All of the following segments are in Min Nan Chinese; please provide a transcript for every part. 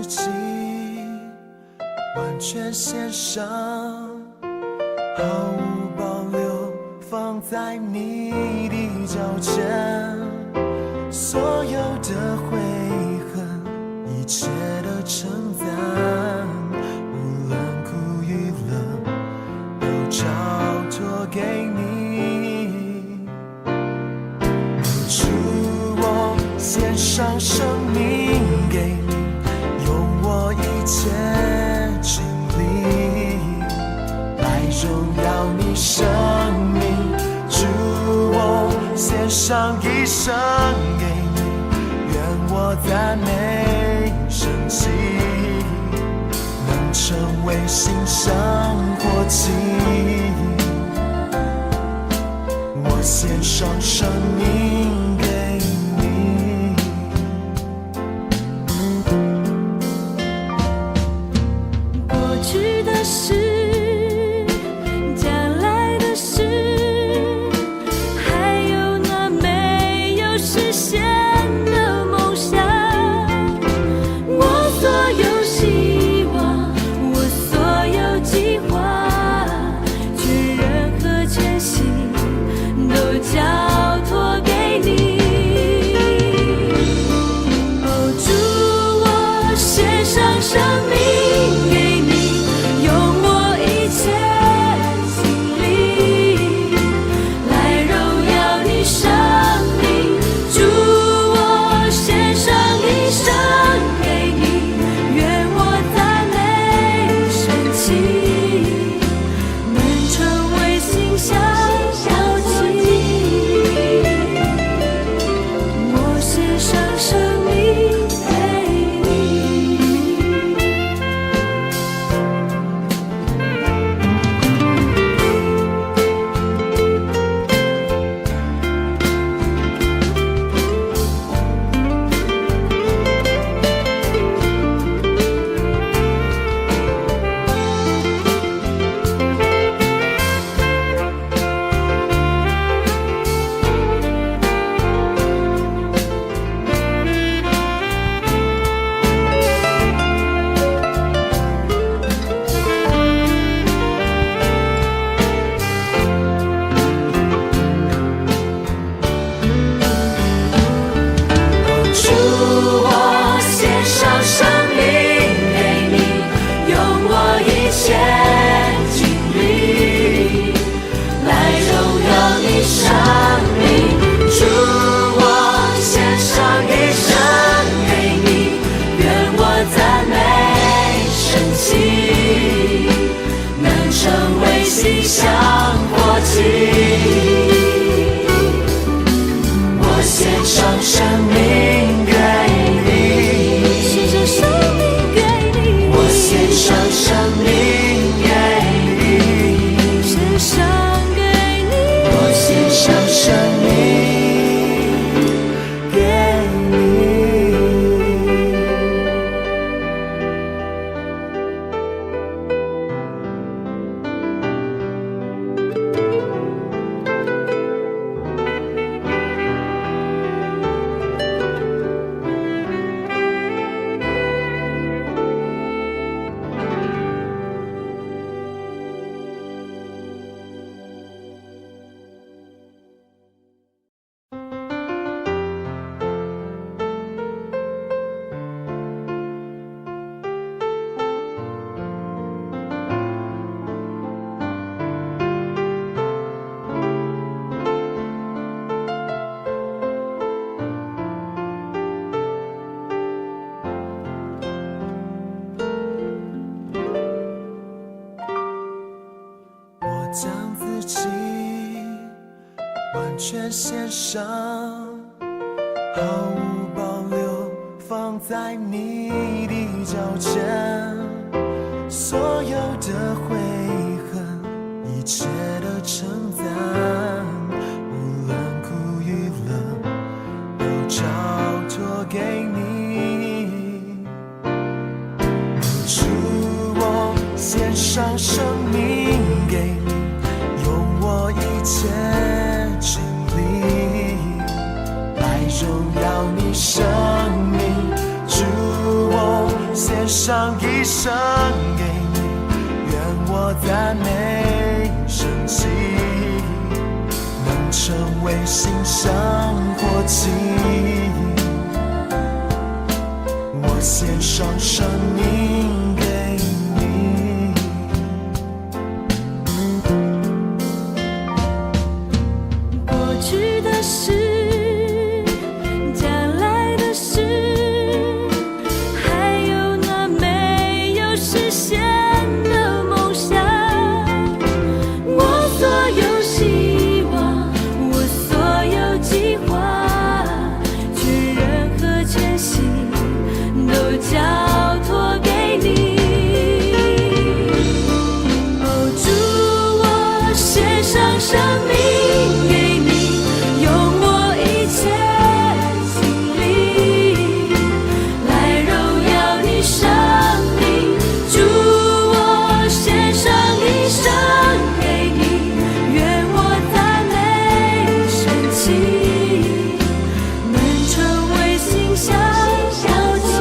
己完全獻上，毫無保留放在你的腳前，所有的悔恨，一切的稱讚，無論苦與樂，都交託給你。主，我獻上生命給你，用我一切精力來榮耀你生命。主，我獻上一生給你，願我讚美神蹟，能成為馨香火祭。我獻上生命給你。過去的事，將來的事，還有那沒有實現的夢想。我所有希望，我所有計劃，全人和全心都交託給你。哦，主，我獻上生命給你，用我一切精力來榮耀你生命。主，我獻上一生給你，願我讚美神蹟，能成為馨香火祭。我獻上生命給你。主，我獻上生命給你，用我一切精力來榮耀你生命。主，我獻上一生給你，願我讚美神蹟，能成為馨香火祭。我獻上生命給你，獻上生命給你，我獻上生命給你，獻上給你，我獻上生命給你。我將自己完全獻上，毫無保留放在你的腳前，所有的悔恨，一切的稱讚，無論苦與樂，都交託給你。主，我獻上生命給你，用我一切精力來榮耀你生命。主，我獻獻上一生給你，願我讚美神蹟，能成為馨香火祭。我獻上生命給你。過去的事，將來的事，還有那沒有實現的夢想。我所有希望，我所有計劃，全人和全心都交託給你。哦，主，我獻上生命給你，用我一切精力來榮耀你生命。主，我獻上一生給你，願我讚美神蹟，能成為馨香火祭。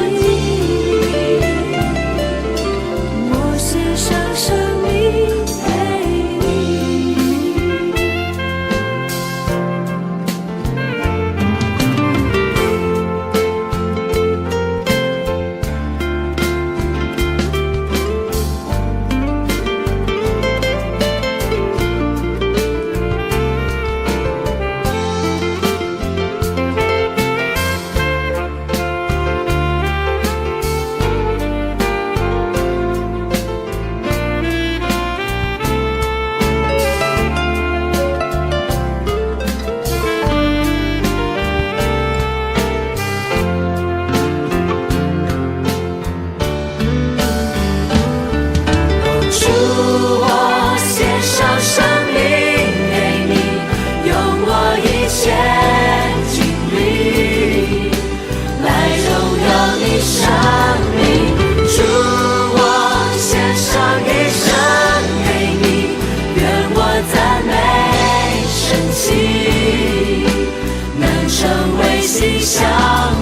我獻上生命給你。主，我獻上生命給你，用我一切精力來榮耀你生命。主，我獻上一生給你，願我讚美神蹟，能成為馨香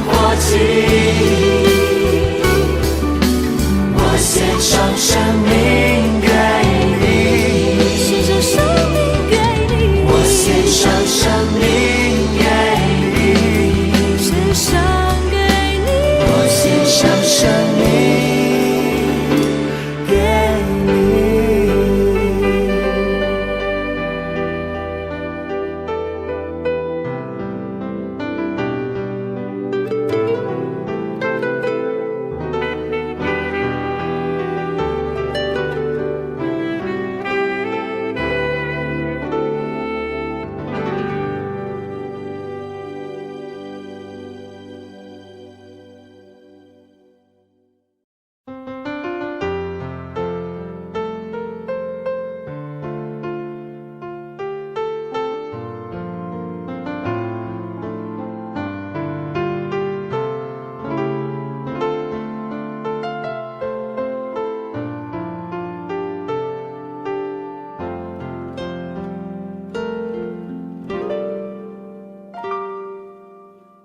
火祭。我獻上生命給你，獻上生命給你，我獻上生命給你，獻上給你，我獻上生命給你。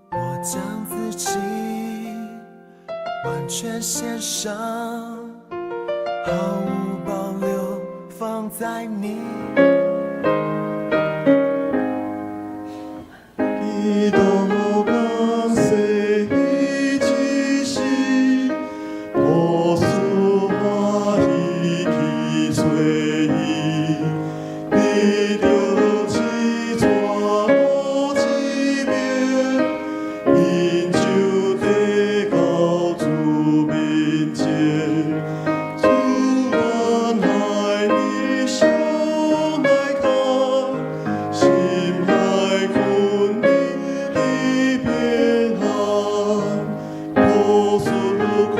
我將自己完全獻上，毫無保留放在你。基督降世之時，土司歡喜去揣伊，得著飼帶一名，𪜶就綴到主面前，主關愛你上來看，心愛困你的平安，土司看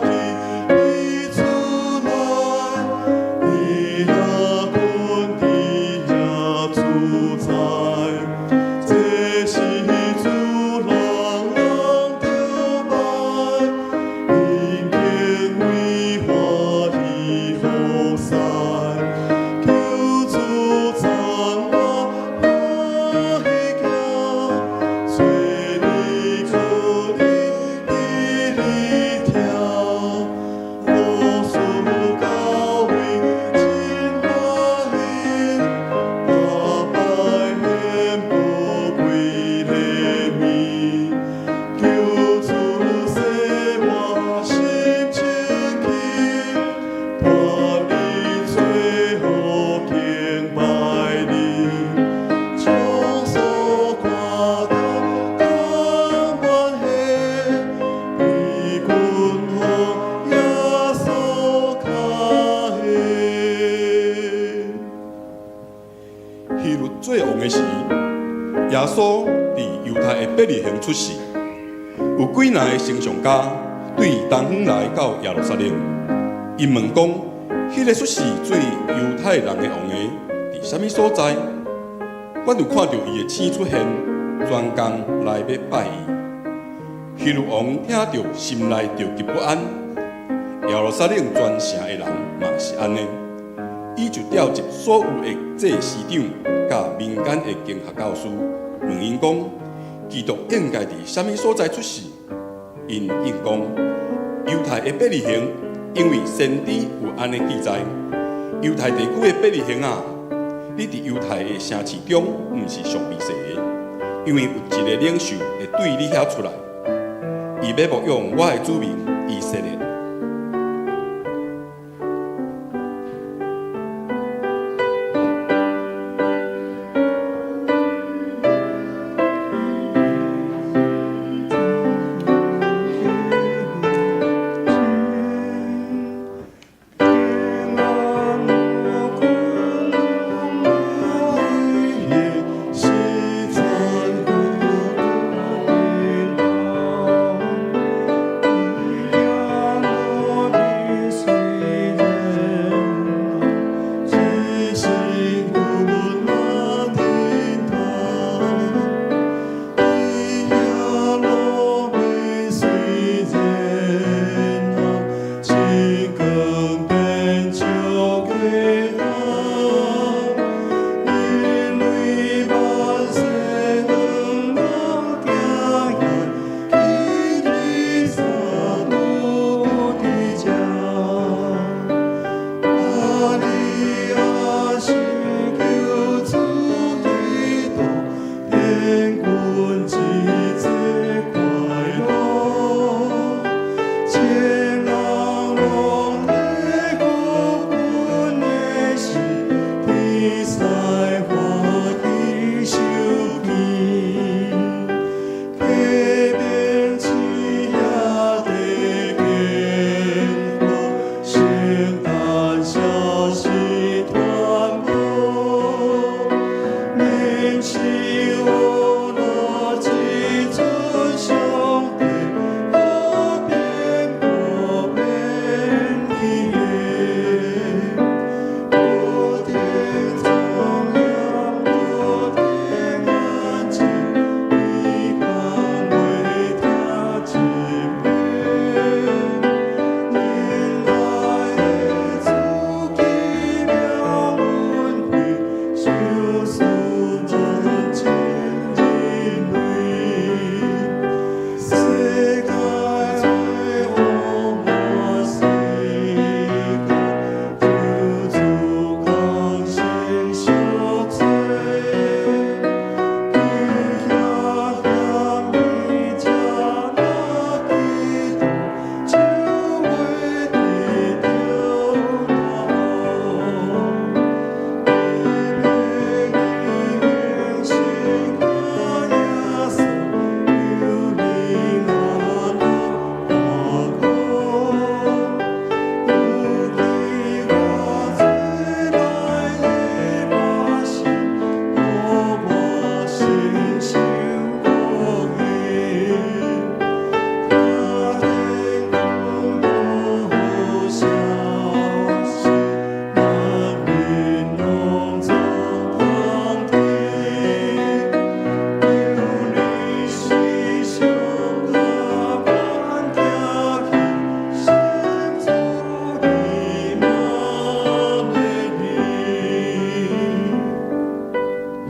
見你出來，你希律做王的時，耶穌佇猶太的伯利恆出世。有幾若个星象家對東方來到耶路撒冷，𪜶問講：彼个出世做猶太人的王的，佇啥物所在？阮有看著伊的星出現，專工來欲拜伊。希律王聽著，心內著極不安。耶路撒冷全城的人嘛是按呢。伊就召集所有的祭司長佮民間的經學教師，問𪜶講：基督應該佇啥物所在出世？𪜶應講：猶太的伯利恆，因為先知有按呢記載：猶太地區的伯利恆啊，你佇猶太的城市中毋是上微細的，因為有一个領袖會對你遐出來，伊欲牧養我的子民以色列。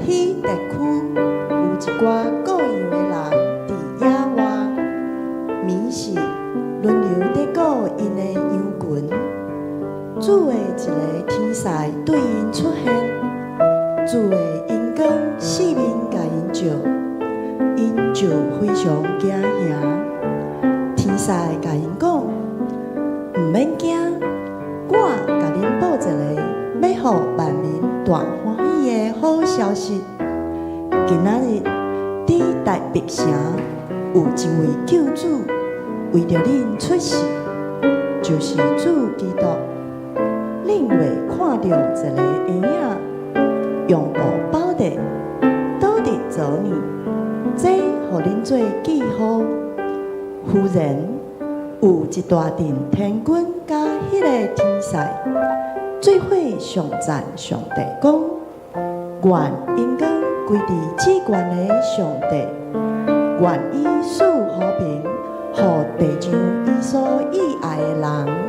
彼地區有一寡顧羊的人佇野外，暝時輪流佇顧𪜶的羊群。主的一个天使對𪜶出現，主的榮光四面共𪜶照，𪜶就非常驚嚇。天使共𪜶講：毋免驚，我共恁報一个欲予萬民大歡喜的好消息。今仔日佇大衛城有一位救主為著恁出世，就是主基督。恁會看著一个嬰仔，用布包地，倒佇左呢，這予恁做記號。忽然有一大陣天軍佮彼个天使，做伙頌讚上帝，講：願榮光歸佇至懸的上帝，願伊賜和平，予地上伊所喜愛的人。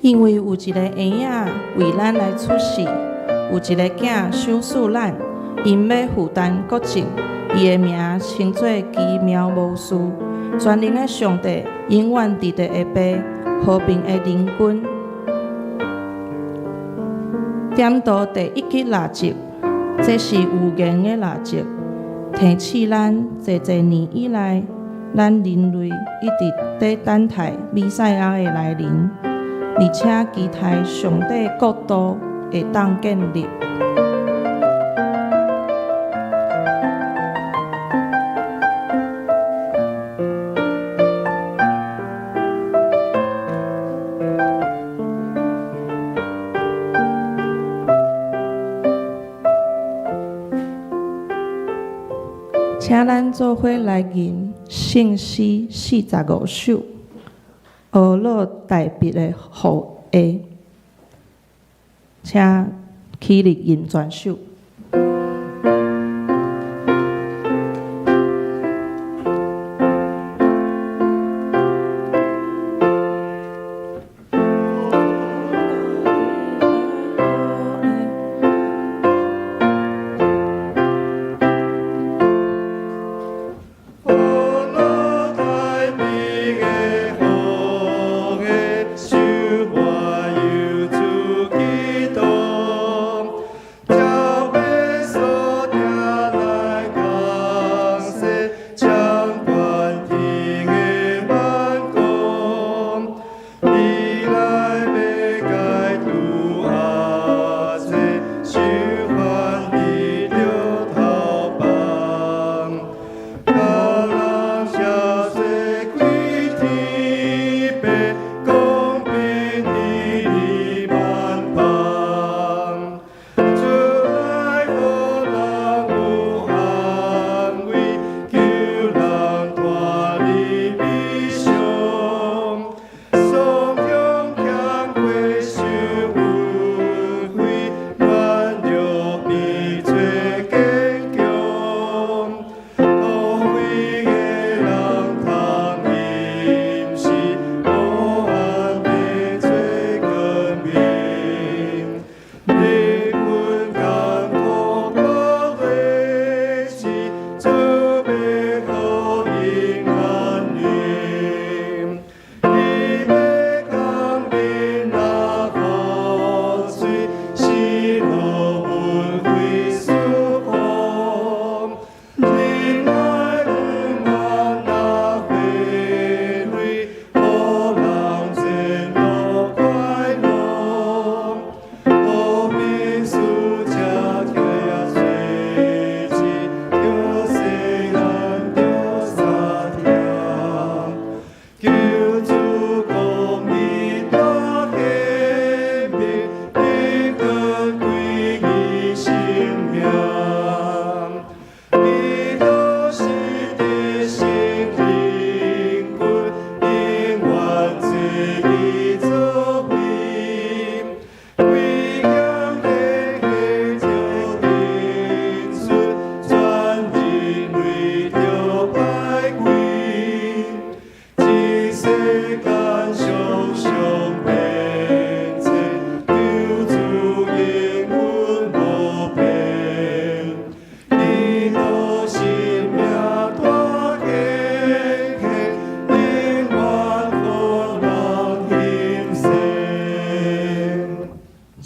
因為有一个嬰仔為咱來出世，有一个囝賞賜咱，𪜶欲負擔國政，伊的名稱做奇妙謀士，全能的上帝，永遠佇地的爸，和平的靈君。點著第一支蠟燭，這是預言的蠟燭，提醒咱濟濟年以來，咱人類一直佇等待彌賽亞的來臨，而且期待上帝國度會當建立。請咱做伙來吟聖詩45首，呵咾大衛的後裔，請起立吟全首。呵咾大衛的後裔，受我有主基督，照我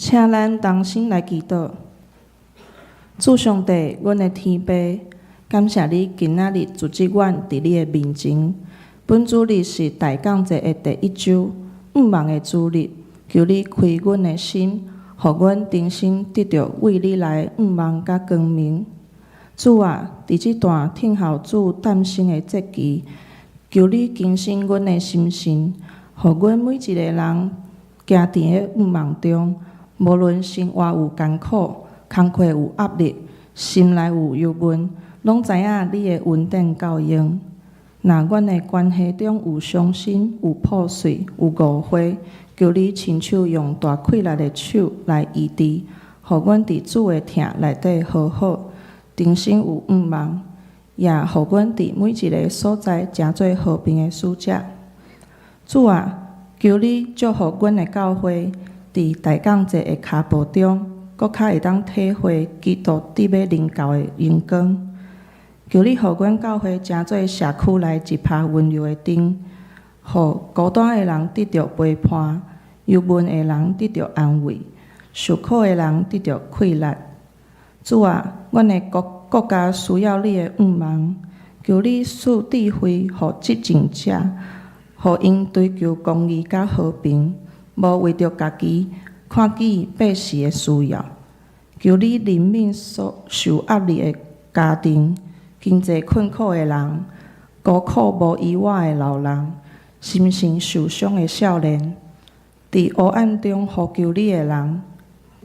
請咱同心來祈禱。主上帝，阮的天父，感謝你今仔日組織阮佇你的面前。本主日是大降節的第一週，向望的主日，求你開阮的心，予阮重新得著為你來的向望佮光明。主啊，佇這段等候主誕生的節期，求你更新阮的心神，予阮每一个人行佇咧向望中，無論生活有艱苦，工課有壓力，心內有憂悶，攏知影你的恩典夠用。若阮的關係中有傷心、有破碎、有誤會，求你親手用大氣力的手來醫治，予阮佇主的疼內底和好，重新有向望，也予阮佇每一个所在成做和平的使者。主啊，求你祝福阮的教會，佇大降節的跤步中，閣較會當體會基督得欲臨到的榮光。求你予阮教會成做社區內一拍溫柔的燈，予孤單的人得著陪伴，憂悶的人得著安慰，受苦的人得著氣力。主啊，阮的國國家需要你的向望，求你賜智慧予執政者，予𪜶追求公義佮和平，無為著家己看見百姓的需要。求你憐憫所受壓力的家庭、經濟困苦的人、孤苦無依倚的老人、心神受傷的少年，佇黑暗中呼求你的人，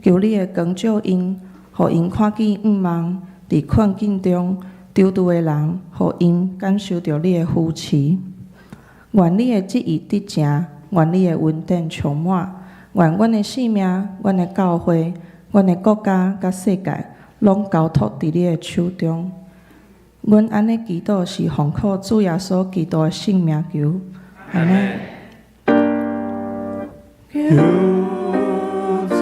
求你的光照𪜶，予𪜶看見向望；佇困境中躊躇的人，予𪜶感受著你的扶持。願你的旨意得成，願你的恩典充滿，願阮的性命、阮的教會、阮的國家佮世界，攏交託佇你的手中。阮按呢祈禱是奉靠主耶穌基督的聖名求，阿們。求主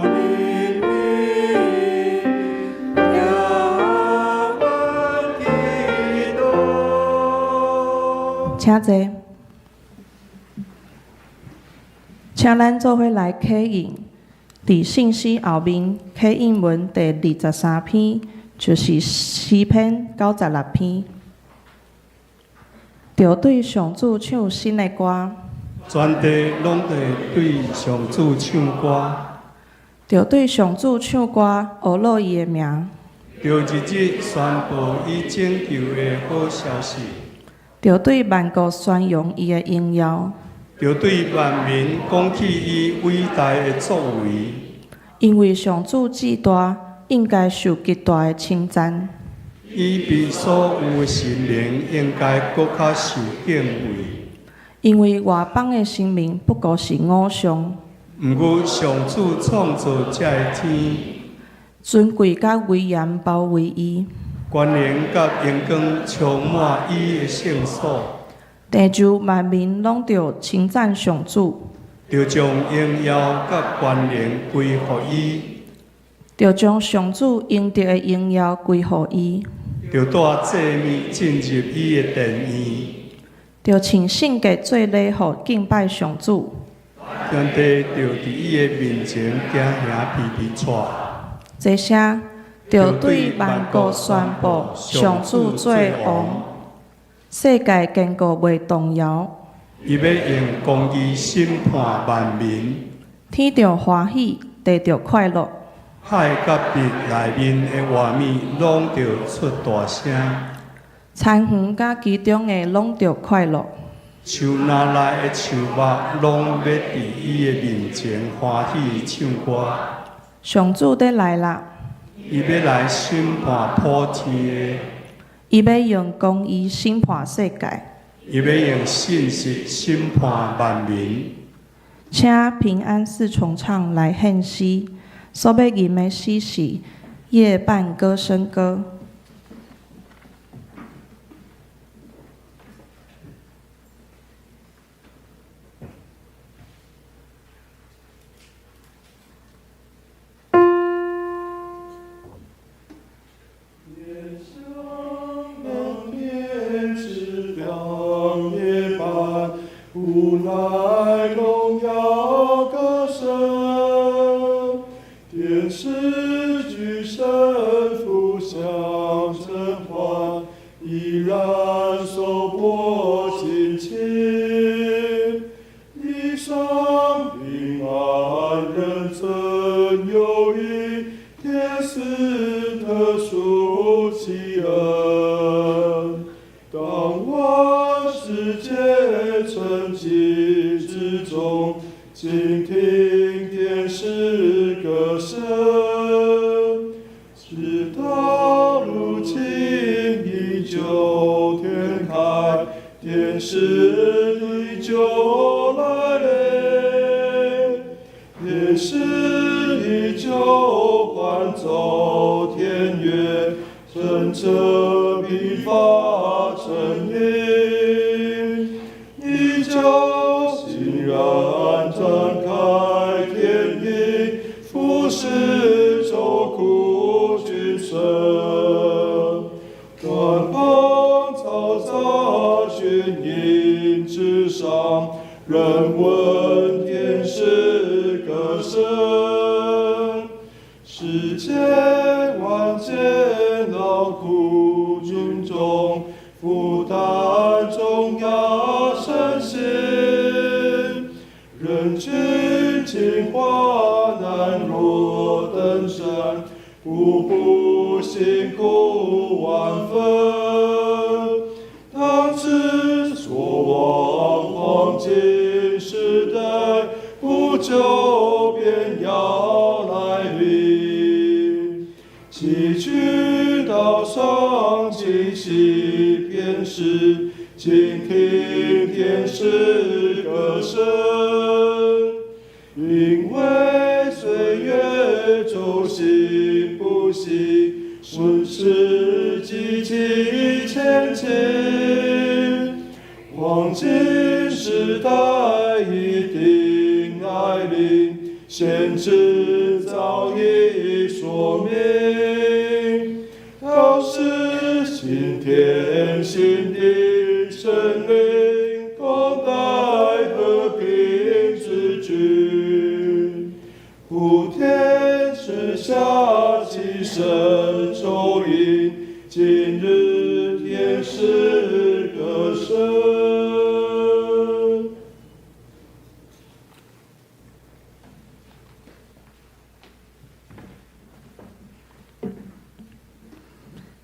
憐憫，聽阮祈禱。請坐。請咱做伙來啟應，佇聖詩後面啟應文第23篇，就是詩篇96篇。著對上主唱新的歌，全地攏會對上主唱歌，著對上主唱歌，學樂伊的名。著日日宣布伊拯救的好消息，著對萬國宣揚伊的榮耀。著對萬民講起伊偉大的作為。因為上主至大，應該受極大的稱讚。伊比所有的神明應該閣較受敬畏。因為外邦的神明不過是偶像。毋過上主創造這个天，尊貴佮威嚴包圍伊，權能佮榮光充滿伊的聖所。成就萬民攏著稱讚上主，著將榮耀佮權能歸予伊，著將上主應得的榮耀歸予伊，著帶祭物進入伊的殿院，著穿聖潔做禮服敬拜上主，全地著佇伊的面前驚嚇皮皮掣。這聲著對萬國宣布上主做王，世界堅固袂動搖。伊欲用公義審判萬民，天著歡喜，地著快樂。海佮覅內面的活物攏著出大聲。田園佮其中的攏著快樂。樹林內的樹木攏欲佇伊的面前歡喜唱歌。上主欲來啦！伊欲來審判普天的，伊欲用公義審判世界。伊欲用信實審判萬民。請平安四重唱來獻詩，所欲吟的詩是《夜半歌聲歌》。夜像那天使亮夜半，無奈榮耀歌聲。使與神父相承歡，依然手握親情。地上平安，人曾友誼，天使特殊奇恩。當萬世界沉寂之中，傾聽天使歌聲，直到如今地久天開，天使的救來臨，天使的救還奏天樂，乘着疲乏成蔭，依舊欣然展開天翼，俯視愁苦群生。斷蓬嘈雜群英之上，仍聞天使歌聲。世間萬千勞苦群眾，負擔重壓身心，人群驚惶難若登山，步步辛苦萬分。當知所望黃金時代，不久便要來臨。崎嶇道上氣息偏時，傾聽天使歌聲。因為歲月週行不息，順時機器前進，黃金時代一定來臨，先知早已說明，到時新天新地，聖靈共帶和平之君，普天之下齊聲奏應，今日天使歌聲。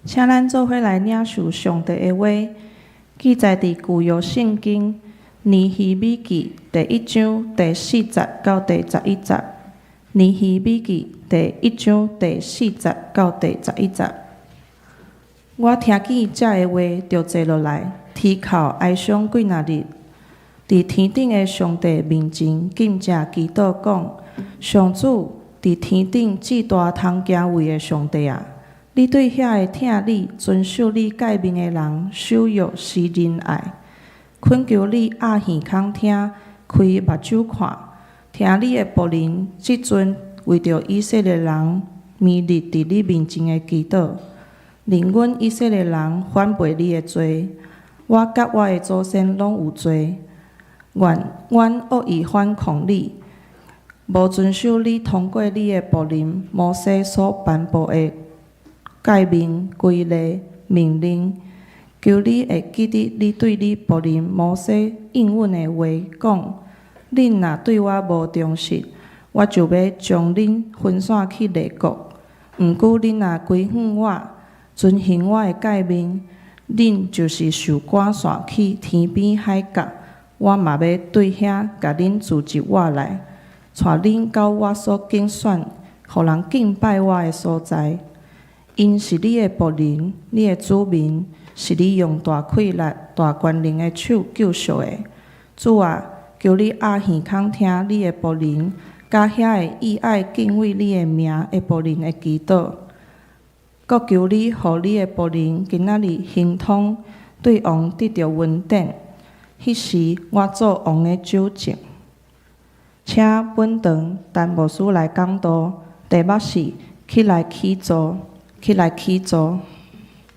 請咱做伙來領受上帝的話，記載佇舊約聖經尼希米記第一章第四節到第十一節。尼希米記第一章第四節到第十一節。我聽見這个話，就坐落來，啼哭哀傷幾若日，佇天頂的上帝面前禁食祈禱，講：上主，佇天頂至大通敬畏的上帝啊！你對遐个疼你、遵守你誡命的人，守約施仁愛，懇求你掩耳孔聽，開目睭看，聽你的僕人這陣為著以色列人暝日佇你面前的祈禱，認阮以色列人反背你的罪，我佮我的祖先攏有罪，願阮惡意反抗你，無遵守你通過你的僕人摩西所頒布的誡命、規例、命令，求你會記得你對你僕人摩西應允的話，講：恁若對我無忠實，我就欲將恁分散去列國。毋過恁若歸向我，遵行我的誡命，恁就是受趕散去天邊海角，我嘛欲對遐共恁聚集活來，帶恁到我所揀選，予人敬拜我的所在。𪜶是你的僕人，你的子民，是你用大氣力、大權能的手救贖的。主啊，求你掩耳孔聽你的僕人，佮遐個意愛敬畏你的名的僕人的祈禱。閣求你予你的僕人今仔日亨通，對王得著恩典。彼時我做王的酒政。請本堂陳牧師來講道，題目是起來起座。起來起座。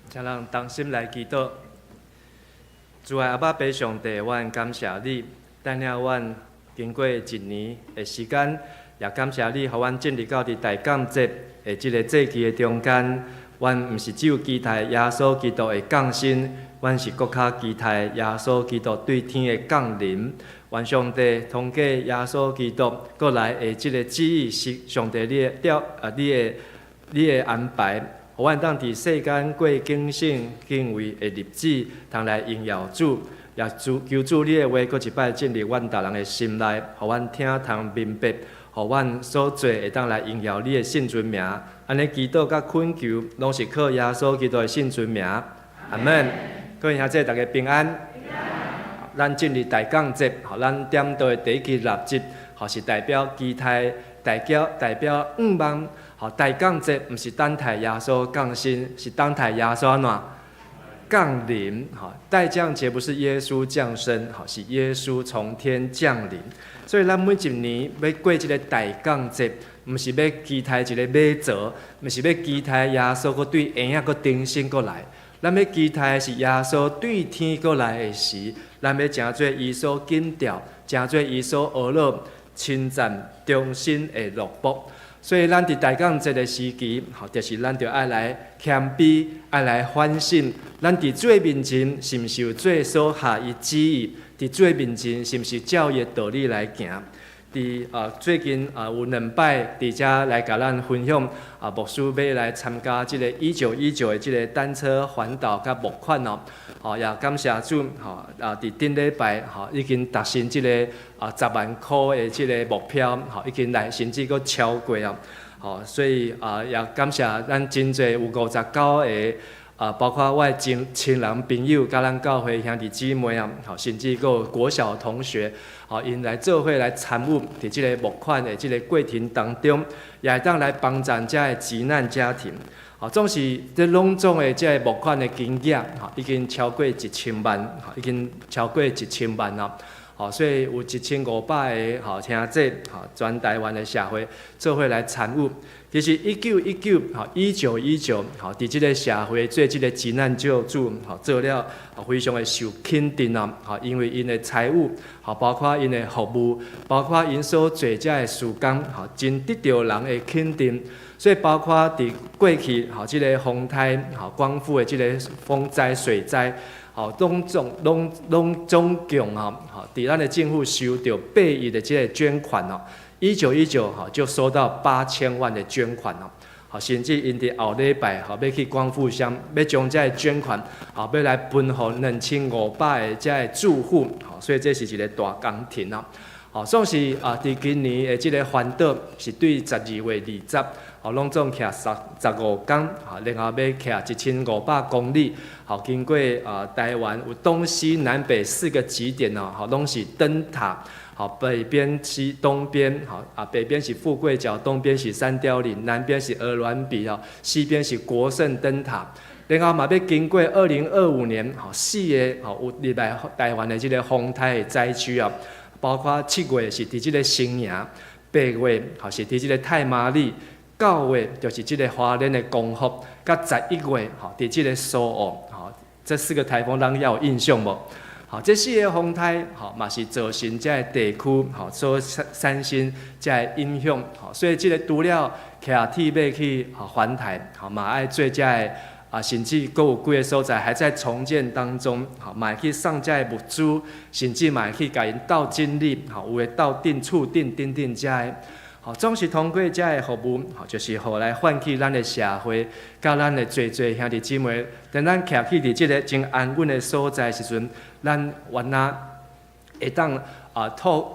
請咱同心來祈禱。主愛阿爸父上帝，阮感謝你，帶領阮經過一年的時間，也感謝你，予阮進入到佇大降節的這个節期的中間，阮毋是只有期待耶穌基督的降生，阮是閣較期待耶穌基督對天的降臨。願上帝通過耶穌基督閣來的這个旨意，是上帝你的調啊，你的安排，予阮當佇世間過警醒敬畏的日子，通來榮耀主。也主求主你的話，閣一擺進入阮逐人的心內，予阮聽通明白，予阮所做會當來榮耀你的聖尊名。按呢祈禱佮懇求，攏是靠耶穌基督的聖尊名。阿門。各位兄弟，大家平安。咱進入大降節，予咱點到的第一支蠟燭，予是代表期待，代表向望。予大降節毋是等待耶穌降生，是等待耶穌按怎降臨。吼，大降節不是耶穌降生，吼，是耶穌從天降臨。所以咱每一年欲過這个大降節，毋是欲期待一个馬槽，毋是欲期待耶穌閣對嬰仔閣重生過來。咱欲期待的是耶穌對天閣來的時，咱欲成做伊所緊吊，成做伊所呵咾稱讚忠心的奴僕。所以咱佇大降節的時期，吼，就是咱著愛來謙卑，愛來反省。咱佇主的面前，是毋是有做所合伊旨意？佇主的面前，是毋是照伊的道理來行？佇最近有兩擺佇遮來共咱分享牧師欲來參加這个1919的這个單車環島佮募款哦，吼，也感謝主吼佇頂禮拜吼已經達成這个10萬箍的這个目標，吼，已經來甚至閣超過哦，吼，所以也感謝咱真濟有59個包括我的親人朋友，佮咱教會兄弟姊妹啊，吼，甚至閣有國小同學，吼，𪜶來做伙來參與佇這个募款的這个過程當中，也會當來幫助遮的急難家庭。吼，總是這攏總的這个募款的金額，吼，已經超過一千萬，吼，已經超過一千萬咯。吼，所以有1500個吼兄弟，吼，全台灣的社會做伙來參與。其實一九一九，吼，1919，吼，佇這个社會做這个急難救助，吼，做了非常的受肯定啊，吼，因為𪜶的財務，吼，包括𪜶的服務，包括𪜶所做這个事工，吼，真得著人的肯定。所以包括佇過去，吼，這个風颱，吼，光復的這个風災水災，吼，攏總共吼，佇咱的政府收著8億的這个捐款哦。1919吼就收到8000萬的捐款哦，好，甚至𪜶佇後禮拜吼欲去光復鄉，欲將這个捐款吼欲來分予2500個這个住戶，吼，所以這是一个大工程啊。吼，總是佇今年的這个環島是對12月20，吼，攏總騎15工，吼，然後欲騎1500公里，吼，經過台灣有東西南北四個極點哦，吼，攏是燈塔。好，北邊西東邊，好啊，北邊是富貴角，東邊是三貂嶺，南邊是鵝鑾鼻哦，西邊是國聖燈塔。然後嘛欲經過2025年，吼，四个吼有入來台灣的這个風颱的災區啊，包括7月是佇這个新營，8月吼是佇這个太麻里，9月就是這个花蓮的光復，佮11月吼佇這个蘇澳，吼，這四個颱風咱猶有印象無？好，這四个風颱，吼嘛是造成這个地區吼所產生這个影響，吼，所以這个除了騎鐵馬去吼環台，吼嘛愛做這个甚至閣有幾个所在還在重建當中，吼嘛會去送這个物資，甚至嘛會去共𪜶鬥整理，吼，有的鬥頂厝頂等等遮个，吼，總是通過這个服務，吼，就是予來喚起咱的社會，佮咱的濟濟兄弟姊妹，當咱徛起佇這个真安穩的所在時陣，咱原來會當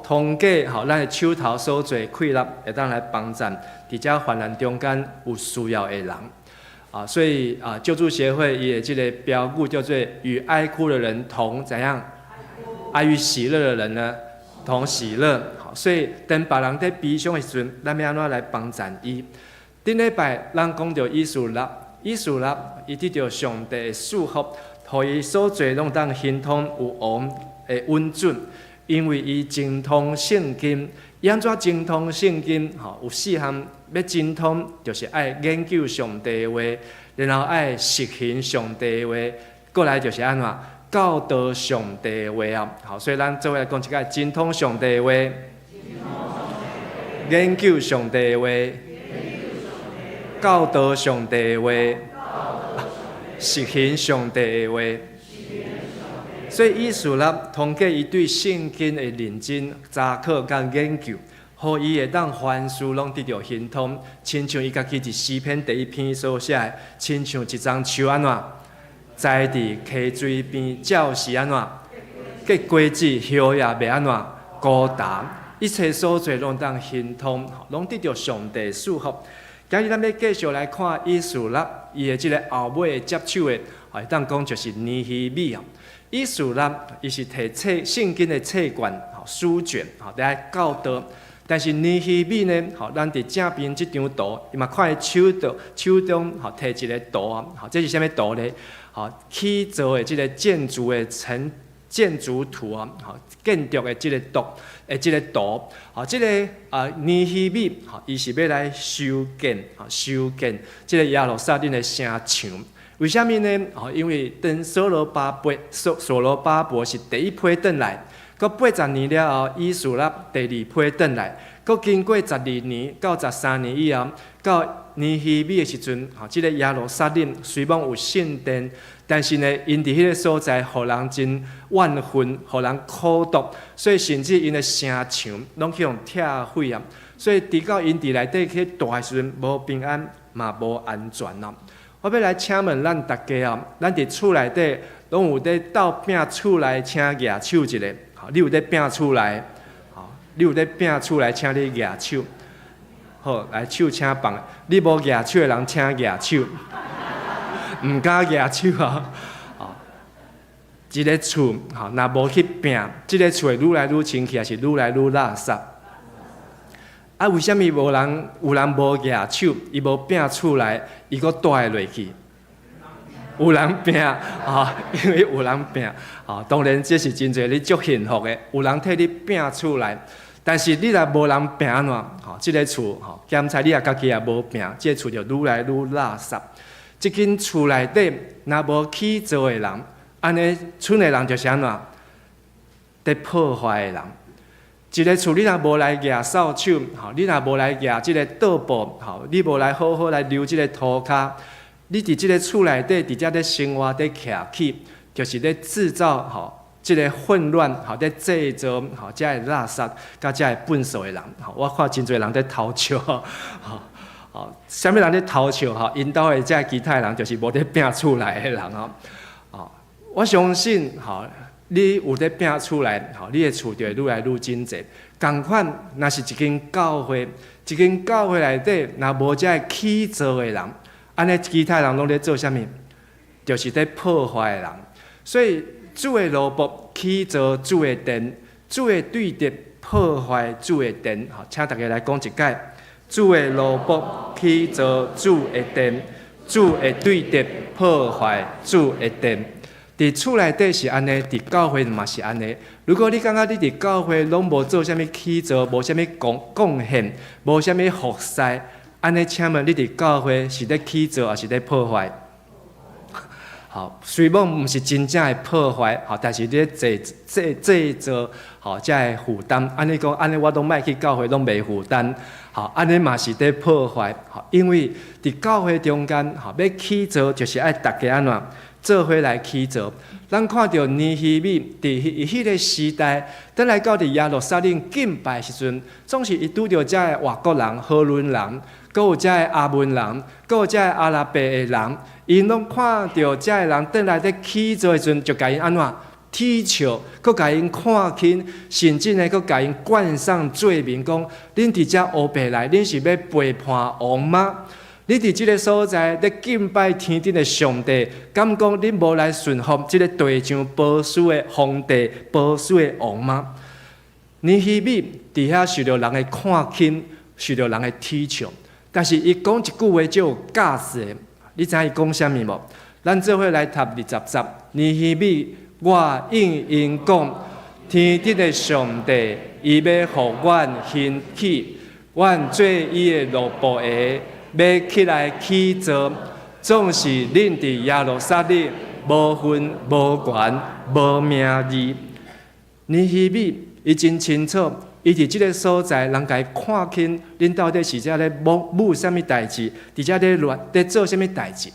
通過吼咱的手頭所做的氣力，會當來幫贊佇遮患難中間有需要的人。所以救助協會伊的這个標語叫做與哀哭的人同怎樣？愛與喜樂的人呢同喜樂。好，所以當別人佇悲傷的時陣，咱欲按怎來幫贊伊？頂禮拜咱講著以斯拉，以斯拉伊得著上帝的賜福，予伊所做攏當亨通有王的允准，因為伊精通聖經。伊按怎精通聖經？吼，有四項欲精通，就是愛研究上帝的話，然後愛實行上帝的話，過來就是按怎教導上帝的話啊。好，所以咱做伙來講一擺精通上帝的話。研究上帝的話，教導上帝的話，實行上帝的話。所以以斯拉通過伊對聖經的認真查考佮研究，予伊會當凡事攏得著亨通，親像伊家己佇詩篇第一篇所寫的，親像一欉樹按怎栽佇溪水邊，照時按怎結果子，葉也袂按怎枯乾，一切所做攏當亨通，攏得著上帝賜福。今日咱欲繼續來看以斯拉，伊的這个後尾接手的，會當講就是尼希米啊。以斯拉伊是提冊聖經的冊卷、書卷，吼來教導。但是尼希米呢，吼，咱佇正邊這張圖，伊嘛看伊手度手中吼提一个圖啊，吼，這是啥物圖呢？吼，起造的這个建築的成建築圖啊，吼，建築的這个圖的這个圖，吼，這个啊尼希米，吼，伊是欲來修建，吼，修建這个耶路撒冷的城牆。為啥物呢？吼，因為當所羅巴伯所所羅巴伯是第一批轉來，閣80年了後，以斯拉第二批轉來，閣經過12年到13年以後，到尼希米的時陣，吼，這个耶路撒冷雖罔有聖殿，但是呢，𪜶佇彼个所在，予人真怨恨，予人苦毒，所以甚至𪜶的城牆攏去予拆毀啊！所以直到𪜶佇內底去蹛的時陣，無平安嘛無安全啊！我欲來請問咱大家哦，咱佇厝內底攏有咧鬥拚厝內，請舉手一下。好，你有咧拚厝內？好，你有咧拚厝內，請你舉手。好，來手請放。你無舉手的人，請舉手。毋敢舉手啊！哦，一个厝，吼，若無去拚，這个厝會愈來愈清氣，抑是愈來愈垃圾？啊，為啥物無人有人無舉手，伊無拚厝內，伊閣蹛會落去？有人拚啊，因為有人拚啊，當然這是真濟你足幸福的，有人替你拚厝內。但是你若無人拚按怎？吼，這个厝吼，檢查你也家己也無拚，這个厝就愈來愈垃圾。這間厝內底若無起造的人，按呢賰的人就是按怎？佇破壞的人。一个厝你若無來舉掃帚，吼，你若無來舉這个桌布，吼，你無來好好來溜這个塗跤，你佇這个厝內底佇遮咧生活，咧徛起，就是咧製造吼這个混亂，吼，咧製造吼遮个垃圾，佮遮个糞埽的人，吼，我看真濟人咧偷笑，吼，吼，啥物人咧偷笑？吼，𪜶兜的遮其他的人就是無咧拚厝內的人哦，哦，我相信，吼，你有咧拚厝內，吼，你的厝就會愈來愈整齊。仝款，若是一間教會，一間教會內底若無遮个起造的人，按呢其他人攏咧做啥物？就是咧破壞的人。所以主的奴僕起造主的殿，主的對敵破壞主的殿。吼，請大家來講一擺：主的奴僕起造主的殿，主的對敵破壞主的殿。佇厝內底是按呢，佇教會嘛是按呢。如果你感覺你佇教會攏無做啥物起造，無啥物貢貢獻，無啥物服侍，按呢，請問你佇教會是咧起造，抑是咧破壞？好，雖罔毋是真正的破壞，吼，但是咧製製製造，吼，遮个負擔。按呢講，按呢我攏莫去教會，攏袂負擔。好，按呢嘛是咧破壞。吼，因為佇教會中間，吼，欲起造就是愛大家按怎做伙來起造。咱看著尼希米佇伊彼个時代，轉來到佇耶路撒冷敬拜時陣，總是伊拄著遮个外國人、荷蘭人，閣有遮个亞捫人，閣有遮个阿拉伯的人，𪜶攏看著遮个人轉來咧起造的時陣，就共𪜶按怎恥笑，閣共𪜶看輕，甚至呢，閣共𪜶冠上罪名，講恁佇遮烏白來，恁是欲背叛王嗎？你佇這个所在咧敬拜天頂的上帝，敢講恁無來順服這个地上波斯的皇帝、波斯的王嗎？尼希米佇遐受著人的看輕，受著人的恥笑，但是伊講一句話就有價值的。你知影伊講啥物無？咱做伙來讀20節。尼希米，我應𪜶講，天頂的上帝，伊欲予阮興起，阮做伊的奴僕的，欲起來起造，總是恁佇耶路撒冷無份無權無名字。尼希米伊真清楚，伊佇這个所在，人共伊看輕，恁到底是遮咧摸舞啥物代誌？佇遮咧亂咧做啥物代誌？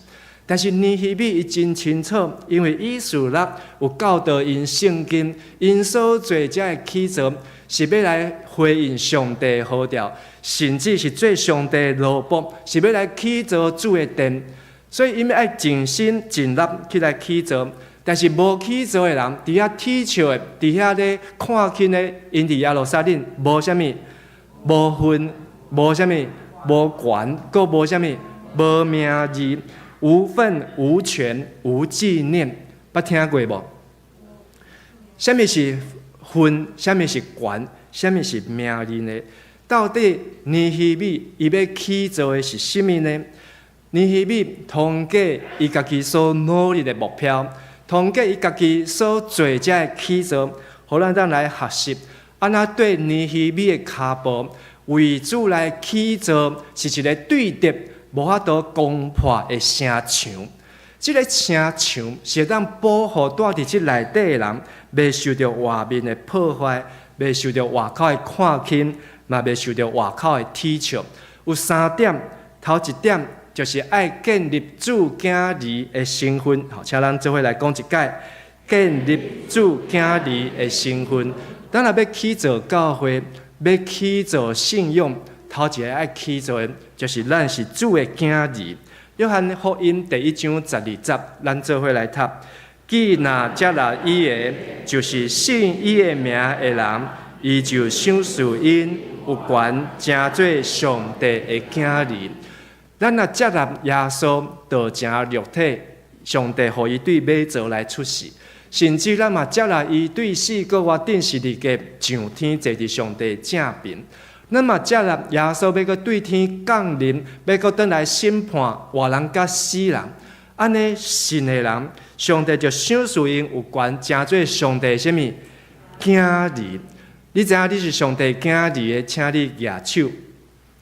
但是尼希米伊真清楚，因為以斯拉有教導𪜶聖經，𪜶所做遮个起造是欲來回應上帝號召，甚至是做上帝奴僕，是欲來起造主的殿，所以𪜶欲愛盡心盡力去來起造。但是無起造的人，佇遐恥笑的，佇遐咧看輕的，𪜶佇耶路撒冷無啥物，無份，無啥物，無權，閣無啥物，無名字，無份、無權、無紀念，捌聽過無？啥物是份？啥物是權？啥物是名字呢？到底尼希米伊欲起造的是啥物呢？尼希米通過伊家己所努力的目標，通過伊家己所做遮个起造，予咱當來學習，按怎綴尼希米的跤步，為主來起造，是一个對敵無法度攻破的城牆。這个城牆是會當保護住佇這內底的人，袂受著外面的破壞，袂受著外口的看輕，嘛袂受著外口的恥笑。有三點，頭一點就是愛建立主囝兒的身份。好，請咱做伙來講一擺，建立主囝兒的身份。咱若欲起造教會，欲起造信仰，頭一个愛起造的，就是咱是主的囝兒。約翰福音第一章十二節，咱做伙來讀。既若接納伊的，就是信伊的名的人，伊就賞賜𪜶有權成做上帝的囝兒。咱若接納耶穌道成肉體，上帝予伊對馬槽來出世，甚至咱嘛接納伊對四個外釘十字架上天坐佇上帝正爿。咱嘛接納耶穌欲閣對天降臨，欲閣轉來審判活人佮死人。按呢信的人，上帝就賞賜𪜶有權成做上帝啥物囝兒。你知影你是上帝囝兒的，請你舉手。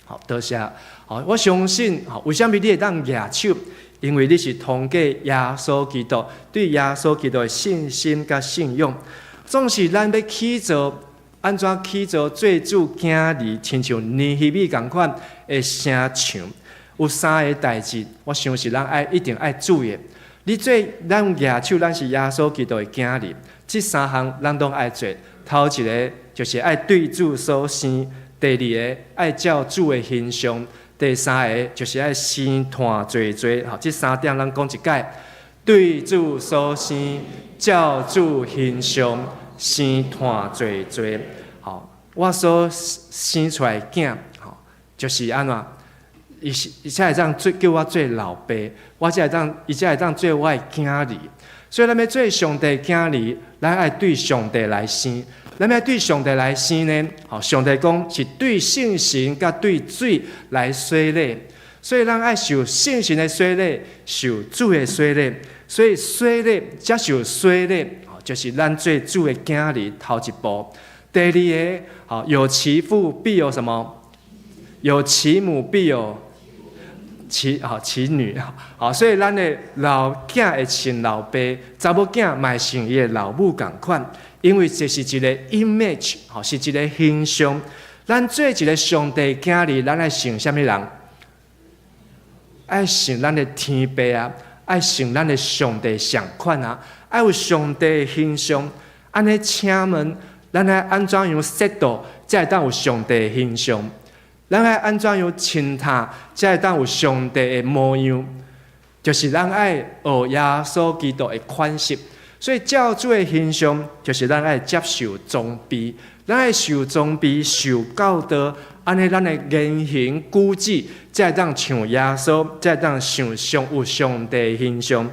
好，多謝。好，我相信，好，為啥物你會當舉手？因為你是通過耶穌基督，對耶穌基督的信心佮信仰。總是咱欲起造，按怎起造做主囝兒，親像尼希米仝款的城牆，有三个代誌，我相信咱愛一定愛注意。你做咱舉手，咱是耶穌基督的囝兒，這三項咱攏愛做。頭一个就是愛對主所生，第二个愛照主的形象，第三个就是愛生炭濟濟。好，這三點咱講一擺：對主所生，照主形象，生炭濟濟。好，我所生出來囝，吼，就是按怎？伊是伊才會當做叫我做老爸，我才會當伊才會當做我的囝兒。所以咱欲做上帝囝兒，咱愛對上帝來生。咱欲對上帝來生呢？吼，上帝講是對聖神佮對水來洗禮。所以咱愛受聖神的洗禮，受主的洗禮。所以洗禮接受洗禮，就是咱做主的囝兒頭一步。第二个，吼，有其父必有什麼？有其母必有其女，好，所以咱的老囝會像老爸，查某囝嘛會像伊的老母仝款，因為這是一个 image，吼，是一个形象。咱做一个上帝囝兒，咱愛像啥物人？愛像咱的天父啊，愛像咱的上帝仝款啊，愛有上帝的形象。按呢，請問，咱愛按怎樣設度，才會當有上帝的形象？咱愛按怎樣穿戴，才會當有上帝的模樣？就是咱愛學耶穌基督的款式。所以照主的形象，就是咱愛接受裝備，咱愛受裝備、受教導，按呢咱的言行舉止，才會當像耶穌，才會當像上有上帝的形象。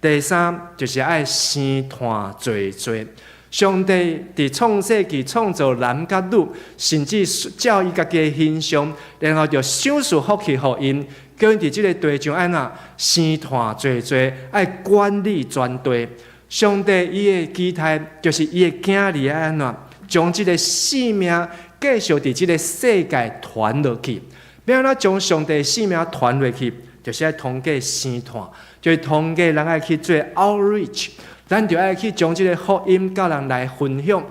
第三，就是愛生炭濟濟。上帝佇創世記創造男佮女，甚至照伊家己的形象，然後就賞賜福氣予𪜶，叫𪜶佇這个地上按怎生炭濟濟，愛管理全地。上帝伊的期待就是伊的囝兒愛按怎將這个性命繼續佇這个世界傳落去。欲按怎將上帝性命傳落去，就是愛通過生炭，就是通過咱愛去做 outreach。咱就愛去將這个福音佮人來分享。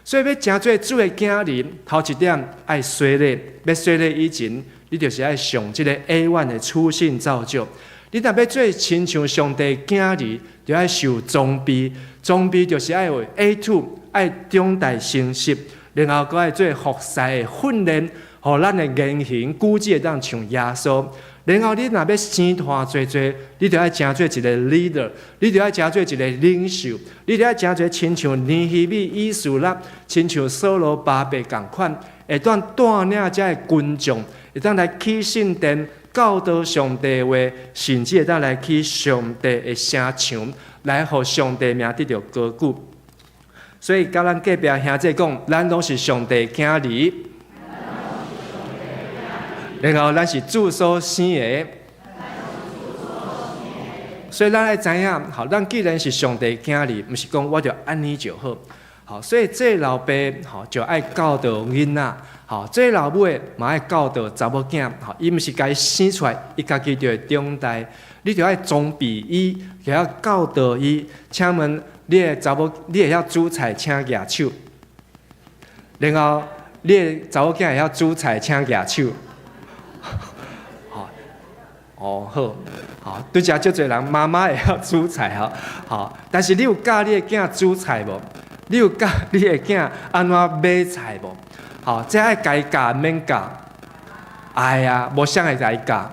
所以欲成做主的囝兒，頭一點愛洗禮，欲洗禮以前，你就是愛上這個 A1 的初信造就。你若欲做親像上帝囝兒，就愛受裝備，裝備就是愛有 A2，愛長大成熟，然後閣愛做服侍的訓練，予咱的言行舉止會當像耶穌。然後你若欲生團濟濟，你就愛成做一個 leader，你就愛成做一個領袖，你就愛成做親像尼希米、以斯拉，親像所羅巴伯仝款，會當帶領遮个群眾，會當來起聖殿，教導上帝話，甚至會當來起上帝的城牆，來予上帝名得著高舉。所以，佮咱隔壁兄弟講，咱攏是上帝囝兒。然後咱是主所生的，所以咱愛知影，好，咱既然是上帝囝兒，毋是講我就按呢就好，好，所以做老爸吼就愛教導囡仔，好，做老母的嘛愛教導查某囝，好，伊毋是共伊生出來，伊家己就會長大，你就愛裝備伊，就愛教導伊。請問你的查某，你會曉煮菜，請舉手。然後你的查某囝會曉煮菜，請舉手。好，哦好，好，拄才足濟人媽媽會曉煮菜吼，好，但是你有教你的囝煮菜無？你有教你的囝按怎買菜無？好，這愛共伊教免教？愛啊，無啥會共伊教。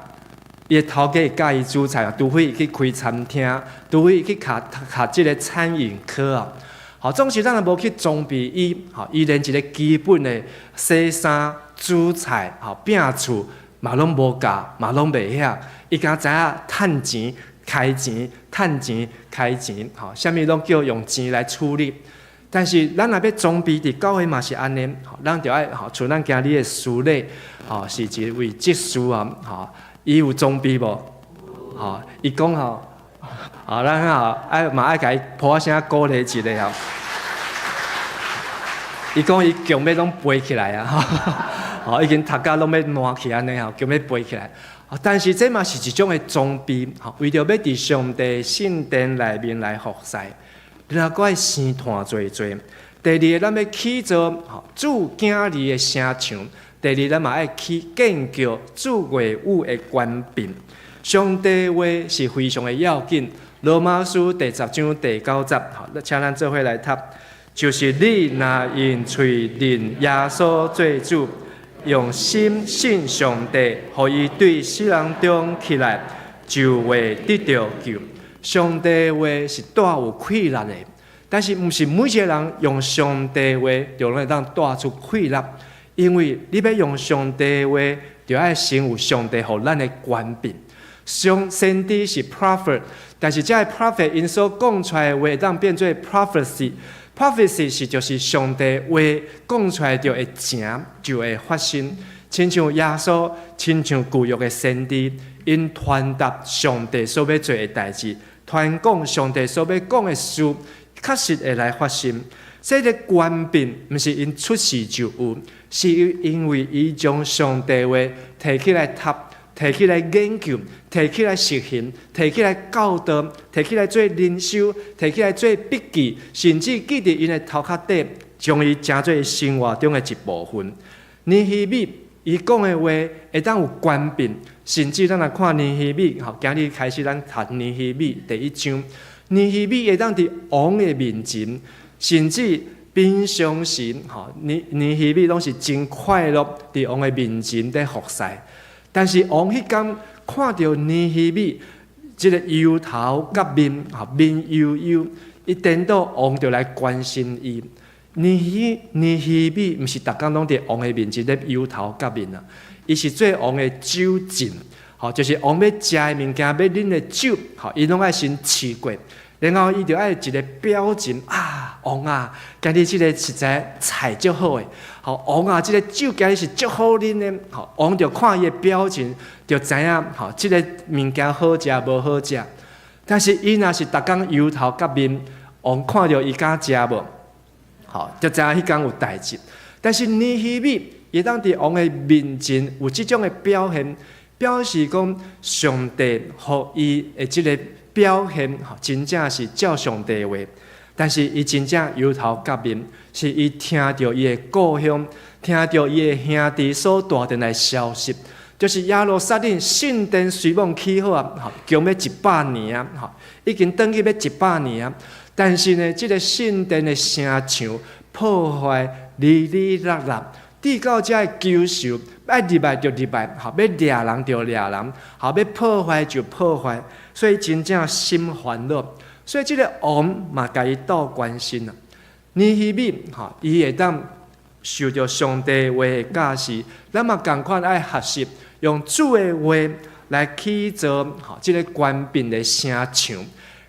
伊的頭家會教伊煮菜，除非伊去開餐廳，除非伊去讀讀這个餐飲科啊。好，總是咱若無去裝備伊，吼，伊連一个基本的洗衫、煮菜、吼，拚厝嘛攏無教，嘛攏袂曉。伊敢知影趁錢、開錢、趁錢、開錢，吼，啥物攏叫用錢來處理。但是咱若欲裝備佇教會嘛是按呢，吼，咱著愛吼，像咱今日的司禮，吼，是一位執事啊，吼，伊有裝備無？吼，伊講吼，啊，咱吼愛嘛愛共伊噗仔聲鼓勵一下吼。伊講伊強欲攏背起來啊，吼，已經讀甲攏欲爛去按呢吼，強欲背起來。但是這嘛是一種的裝備，吼，為著欲佇上帝聖殿內面來服侍，然後閣愛生團濟濟。第二个，咱欲起造主囝兒的城牆；第二，咱嘛愛去建叫主話語的權柄。上帝話是非常的要緊。羅馬書第十章第九節，好，請咱做伙來讀，就是你若用喙認耶穌做主，用心信上帝，予伊對死人中起來，就會得著救。上帝話是帶有氣力的，但是毋是每一个人用上帝話就會當帶出氣力，因為你欲用上帝話，就愛先有上帝予咱的權柄。上先知是 prophet，但是這个 prophet 𪜶所講出來的話，會當變做 prophecy。prophecy 是就是上帝話講出來就會成，就會發生。親像耶穌，親像舊約的先知，𪜶傳達上帝所欲做的代誌，傳講上帝所欲講的事，確實會來發生。這个權柄毋是𪜶出世就有，是因為伊將上帝話提起來讀，提起來研究，提起來實行，提起來教導，提起來做靈修，提起來做筆記，甚至記佇𪜶的頭殼頂，將伊成做生活中的一部分。尼希米伊講的話會當有權柄，甚至咱來看尼希米，吼，今日開始咱讀尼希米第一章，尼希米會當佇王的面前，甚至平常時，吼，尼希米攏是真快樂佇王的面前佇服侍。但是王彼工看著尼希米這个憂頭佮面，吼，面憂憂，伊顛倒王就來關心伊。尼希米毋是逐工攏佇王的面前咧憂頭結面啊，伊是做王的酒政，吼，就是王欲食的物件，欲啉的酒，吼，伊攏愛先試過，然後伊就愛一个表情啊，王啊，今日這个實在菜足好的，吼，王啊，這个酒今日是足好啉的，吼，王就看伊的表情，就知影，吼，這个物件好食無好食。但是伊若是逐工憂頭結面，王看著伊敢食無？吼，就知影彼工有代誌。但是尼希米伊當佇王的面前有這種的表現，表示講上帝予伊的這个表現，吼，真正是照上帝話。但是伊真正憂頭革面，是伊聽著伊的故鄉，聽著伊的兄弟所帶轉來消息，就是耶路撒冷聖殿雖罔起好啊，吼，將欲100年啊，吼，已經轉去欲一百年啊。但是呢，這個聖殿的城牆破壞離離落落，直到遮的禽獸愛入來就入來，吼，欲掠人就掠人，吼，欲破壞就破壞，所以真正心煩惱。所以這个王嘛，共伊鬥關心啊。尼希米，吼，伊會當受著上帝話的教示，咱嘛仝款愛學習用主的話來起造吼，這个權柄的城牆。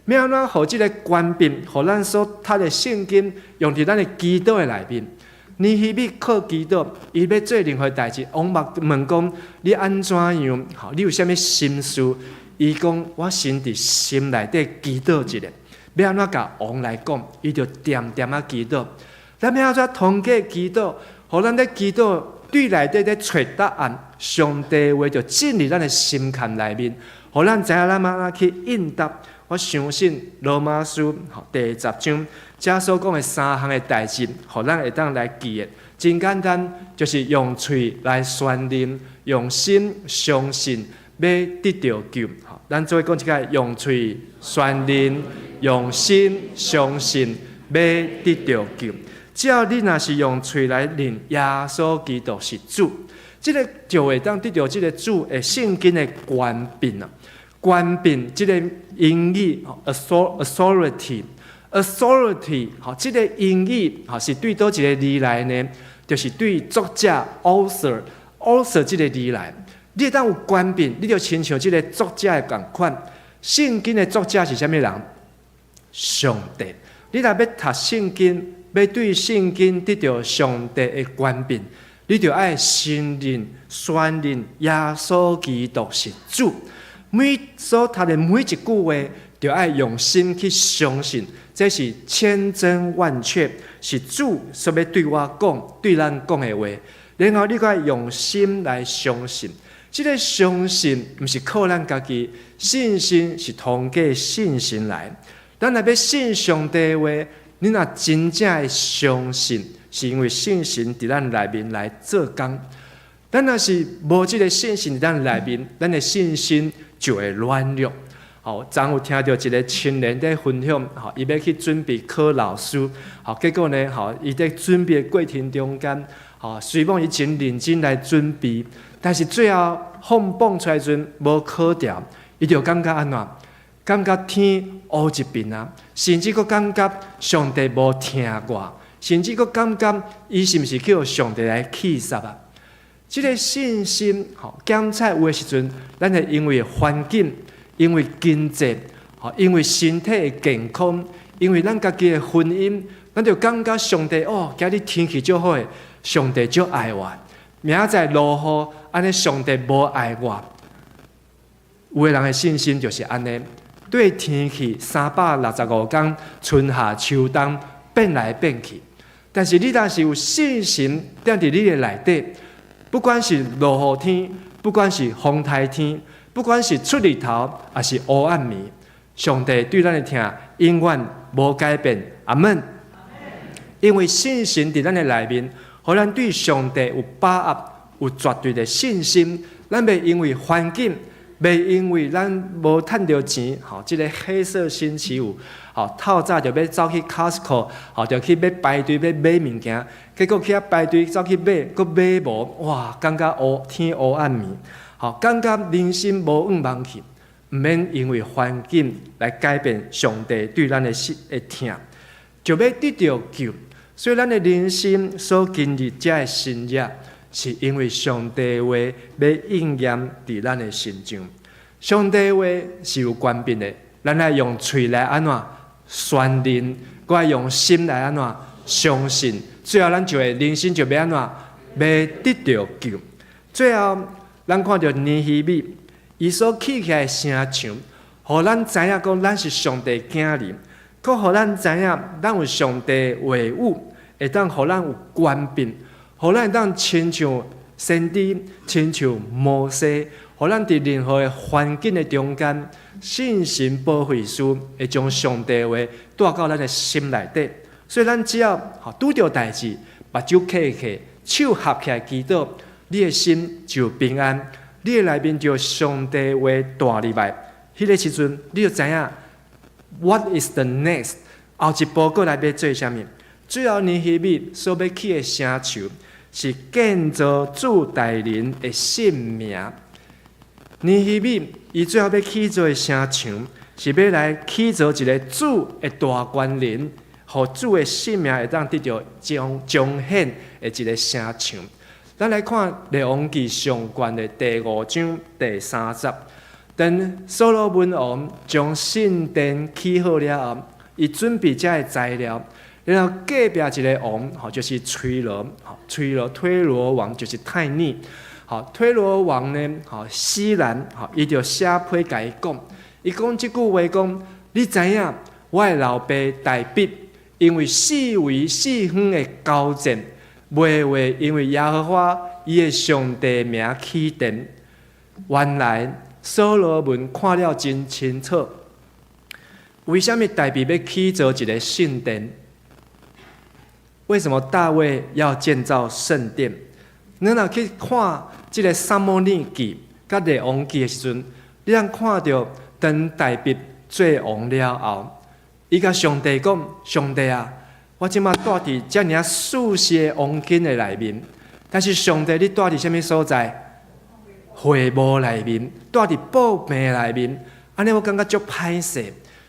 欲按怎予這个權柄，予咱所讀的聖經用佇咱的祈禱的內面。尼希米靠祈禱，伊欲做任何代誌，王嘛問講：你按怎樣？吼，你有啥物心事？伊講：我先佇心內底祈禱一下，欲按怎共王來講？伊就恬恬仔祈禱。咱欲按怎通過祈禱，予咱咧祈禱對內底咧揣答案，上帝話就進入咱的心坎內面，予咱知影咱按怎去應答。我相信羅馬書第十章遮所講的三項的代誌，予咱會當來記的。真簡單，就是用喙來宣認，用心相信，欲得著救。咱做伙講一擺，用喙宣認，用心相信，欲得著救。只要你若是用喙來認耶穌基督是主，這个就會當得著這个主的聖經的權柄啊。權柄這个英語，authority，authority，吼，這个英語吼是對佗一个字來呢？就是對作者 author，author 這个字來。你會當有權柄，你就親像這个作者的仝款。聖經的作者是啥物人？上帝。你若欲讀聖經，欲對聖經得著上帝的權柄，你就愛承認、宣認耶穌基督是主。每所讀的每一句話，就愛用心去相信，這是千真萬確，是主所欲對我講、對咱講的話。然後你閣愛用心來相信，這个相信毋是靠咱家己，信心是通過信心來。咱若欲信上帝的話，你若真正會相信，是因為信心佇咱內面來做工。咱若是無這个信心佇咱內面，咱的信心就會軟弱。吼，昨有聽著一个青年佇分享，吼，伊欲去準備考老師，吼，結果呢，吼，伊佇準備的過程中間，吼，雖罔伊真認真來準備，但是最後放榜出來時陣無考著，伊就感覺按怎？感覺天烏一片啊，甚至閣感覺上帝無疼我，甚至閣感覺伊是毋是去予上帝來棄殺啊？這个信心，吼，檢測有的時陣，咱會因為環境，因為經濟，吼，因為身體的健康，因為咱家己的婚姻，咱就感覺上帝哦，今日天氣足好的，上帝足愛我。明仔載落雨，按呢上帝無愛我。有的人的信心就是按呢，對天氣365天，春夏秋冬變來變去。但是你若是有信心踮佇你的內底，不管是落雨天，不管是風颱天，不管是出日頭，抑是烏暗暝，上帝對咱的疼永遠無改變。阿門。因為信心佇咱的內面，予咱對上帝有把握，有絕對的信心。咱袂因為環境，袂因為咱無趁著錢，吼，這个黑色星期五，吼，透早就欲走去 Costco，吼，就去欲排隊欲買物件，結果去遐排隊走去買，閣買無，哇，感覺烏天烏暗暝，吼，感覺人生無向望去，毋免因為環境來改變上帝對咱的心的疼，就欲得著救。所以咱的人生所經歷這个新熱，是因為上帝話欲應驗佇咱的身上。上帝話是有權柄的，咱愛用喙來按怎宣認，閣愛用心來按怎相信，最後咱就會人生就欲按怎欲得著救。最後，咱看著尼希米，伊所起起來的城牆，予咱知影講咱是上帝囝兒，閣予咱知影咱有上帝話語，會當予咱有權柄，予咱會當親像先知，親像摩西，予咱佇任何的環境的中間，聖神保惠師會將上帝話帶到咱的心內底。所以咱只要拄著代誌，目睭瞌瞌，手合起來祈禱，你的心就平安，你的內面就上帝話帶入來。彼個時陣，你就知影 What is the next？後一步閣來欲做啥物？最後尼希米所欲起的城牆，是建造主大人的聖名。尼希米伊最後欲起造的城牆，是欲來起造一個主的大權能，予主的聖名會當得著彰彰顯的一個城牆。咱來看《列王紀上卷》的第五章第三節。當所羅門王將聖殿起好了後，伊準備這个材料，然後隔壁一个王，吼，就是推羅，吼，推羅推羅王就是泰尼，吼，推羅王呢，吼，希蘭，吼，伊就寫批共伊講，伊講這句話講，你知影，我的老爸大衛，因為四圍四方的交戰，袂為因為耶和華伊的上帝名起殿，原來所羅門看了真清楚，為啥物大衛欲起造一个聖殿？為什麼大衛要建造聖殿？你若去看這个撒母耳記佮列王紀的時陣，你通看著當大衛做王了後，伊共上帝講：上帝啊，我這馬蹛佇遮爾舒適的王宮的內面，但是上帝，你蹛佇啥物所在？會幕內面，蹛佇布棚內面，按呢我感覺足歹勢。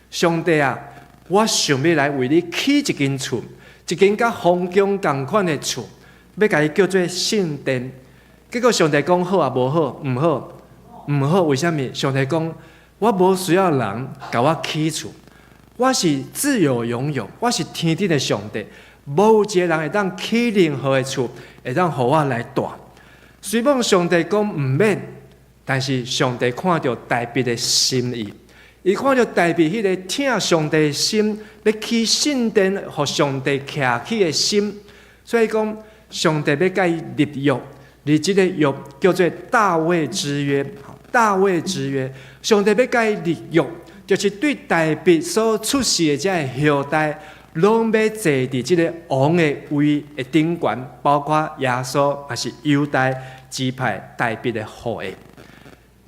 上帝啊，我想欲來為你起一間厝，一間佮皇宮仝款的厝，欲共伊叫做聖殿。結果上帝講好抑無好？毋好，毋好。為啥物？上帝講我無需要人共我起厝，我是自有永有，我是天頂的上帝，無一个人會當起任何的厝，會當予我來蹛。雖罔上帝講毋免，但是上帝看著大衛的心意，伊看著大衛彼个疼上帝的心，欲起聖殿予上帝徛起的心，所以講上帝欲共伊立約，立這个約叫做大衛之約。大衛之約，上帝欲共伊立約，就是對大衛所出世的這个後代，攏欲坐佇這个王的位的頂懸，包括耶穌，也是猶大支派大衛的後裔。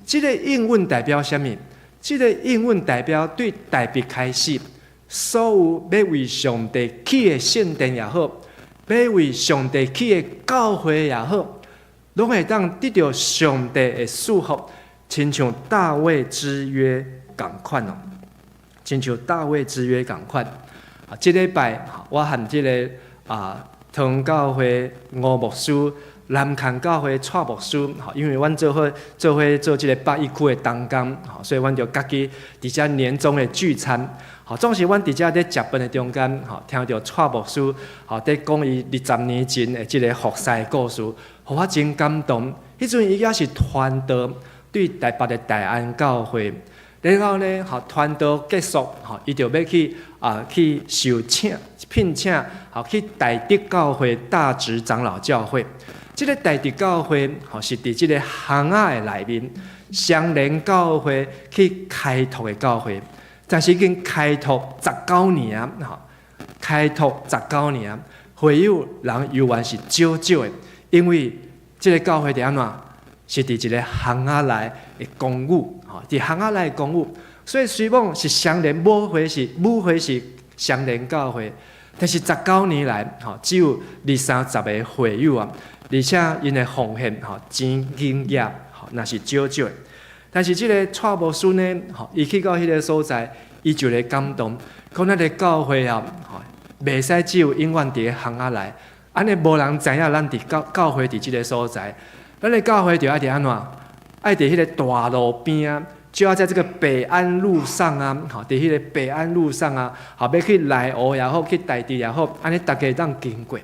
這个應允代表啥物？這个應允代表對大衛開始，所有欲為上帝起的聖殿也好，欲為上帝起的教會也好，攏會當得著上帝的祝福，親像大衛之約仝款哦，親像大衛之約仝款。啊，這禮拜我和這个桃園教會吳牧師、南崁教會蔡牧師，因為阮做伙做伙做這个北一區的同工，所以阮就家己佇遮年終的聚餐。吼，總是阮佇遮咧食飯的中間，吼，聽著蔡牧師吼佇講伊20年前的這个服侍的故事，予我真感動。彼陣伊猶是傳道，對台北的大安教會，然後呢，吼傳道結束，吼，伊就欲去啊去受請聘請，吼去大直教會大直長老教會。這个大直教會，吼是佇這个巷仔的內面，雙連教會去開拓的教會。但是已經開拓19年啊，吼，開拓十九年，會友人猶原是少少的，因為這个教會佇按怎？是佇一个巷仔內的公寓，吼，佇巷仔內的公寓，所以雖罔是雙連母會是母會是雙連教會，但是十九年來，吼，只有二三十个會友啊，而且𪜶的奉獻，吼，錢銀額，吼，若是少少的。但是這个蔡牧師呢，吼，伊去到彼个所在，伊就咧感動，講咱的教會啊，吼，袂使只有永遠佇咧巷仔內，按呢無人知影咱佇教教會佇這个所在。咱的教會就愛佇按怎？愛佇彼个大路邊啊，就要在這个北安路上啊，吼，佇彼个北安路上啊，吼，欲去內湖也好，去大直也好，按呢逐家會當經過。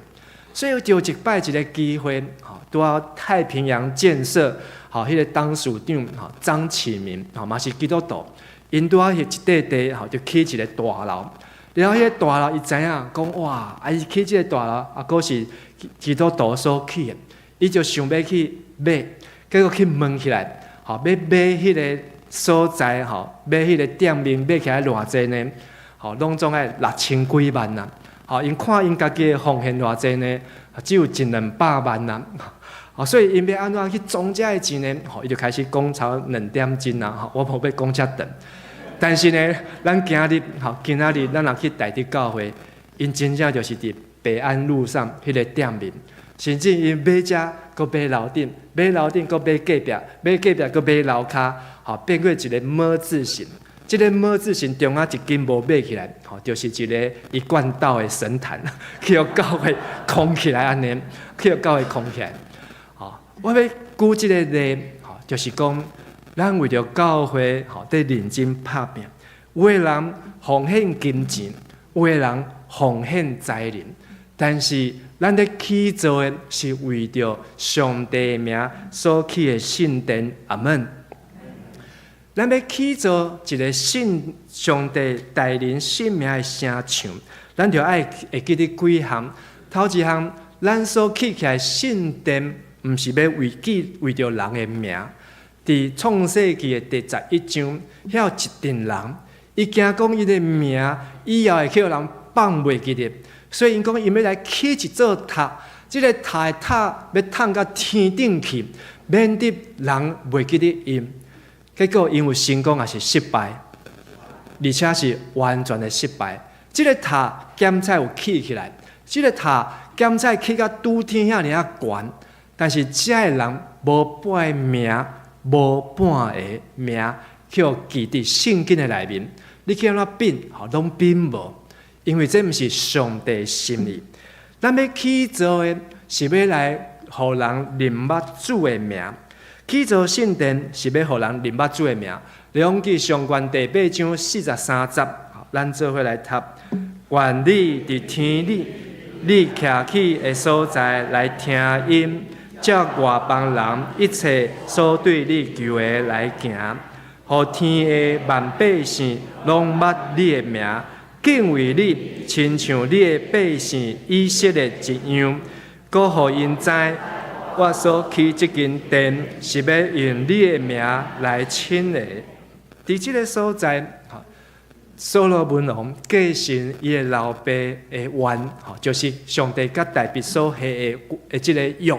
所以就一擺一个機會，吼，拄好太平洋建設，吼，彼个董事長吼張啟明，吼嘛是基督徒，𪜶拄好彼一塊地，吼就起一个大樓，然後彼个大樓伊知影講哇，啊伊起這个大樓，啊閣是基督徒所起的，伊就想欲去買，結果去問起來，吼，欲買彼个所在，吼，買彼个店面買起來偌濟呢？吼，攏總愛六千幾萬啊！吼，𪜶看𪜶家己的奉獻偌濟呢？只有一兩百萬啊！吼，所以𪜶欲按怎去裝這个錢呢？吼，伊就開始講超2點鐘啊！吼，我無欲講遮長。但是呢，咱今日吼，今仔日咱若去大直教會，𪜶真正就是佇北安路上彼个店面，甚至𪜶買遮，閣買樓頂，買樓頂閣買隔壁，買隔壁閣買樓跤，吼，變做一个ㄇ字形。這个ㄇ字形中間一間無買起來，吼，就是一个一貫道的神壇，去予教會空起來按呢，去予教會空起來。吼，我欲舉這个例，吼，就是講，咱為著教會，吼，佇認真拍拚。有的人奉獻金錢，有的人奉獻才能，但是咱咧起造的是為著上帝的名所起的聖殿，阿門。咱欲起造一个信上帝帶領聖名的城牆，咱就愛會記得幾項。頭一項，咱所起起來聖殿，毋是欲為記為著人的名。佇創世記的第11章，遐有一陣人，伊驚講伊的名以後會去予人放袂記得，所以𪜶講𪜶欲來起一座塔，這个塔的塔欲歃到天頂去，免得人袂記得𪜶。結果𪜶有成功抑是失敗，而且是完全的失敗。這个塔檢採有起起來，這个塔檢採起到拄天遐爾仔懸，但是遮的人無半個名，無半个名去予記佇聖經的內面。你去按怎變，吼，攏變無，因為這毋是上帝心意。咱欲起造的是欲來予人認捌主的名。起造聖殿是欲予人認捌主的名。列王紀上卷第八章43節，咱做伙來讀。願你佇天裡，你徛起的所在來聽音，照外邦人一切所對你求的來行，予天下萬百姓攏捌你的名，敬畏你，親像你的百姓以色列一樣，閣予𪜶知。我所起這間殿是欲用你的名來稱的。佇這个所在，所羅門王繼承伊的老爸的願，就是上帝佮大衛所下的這个約，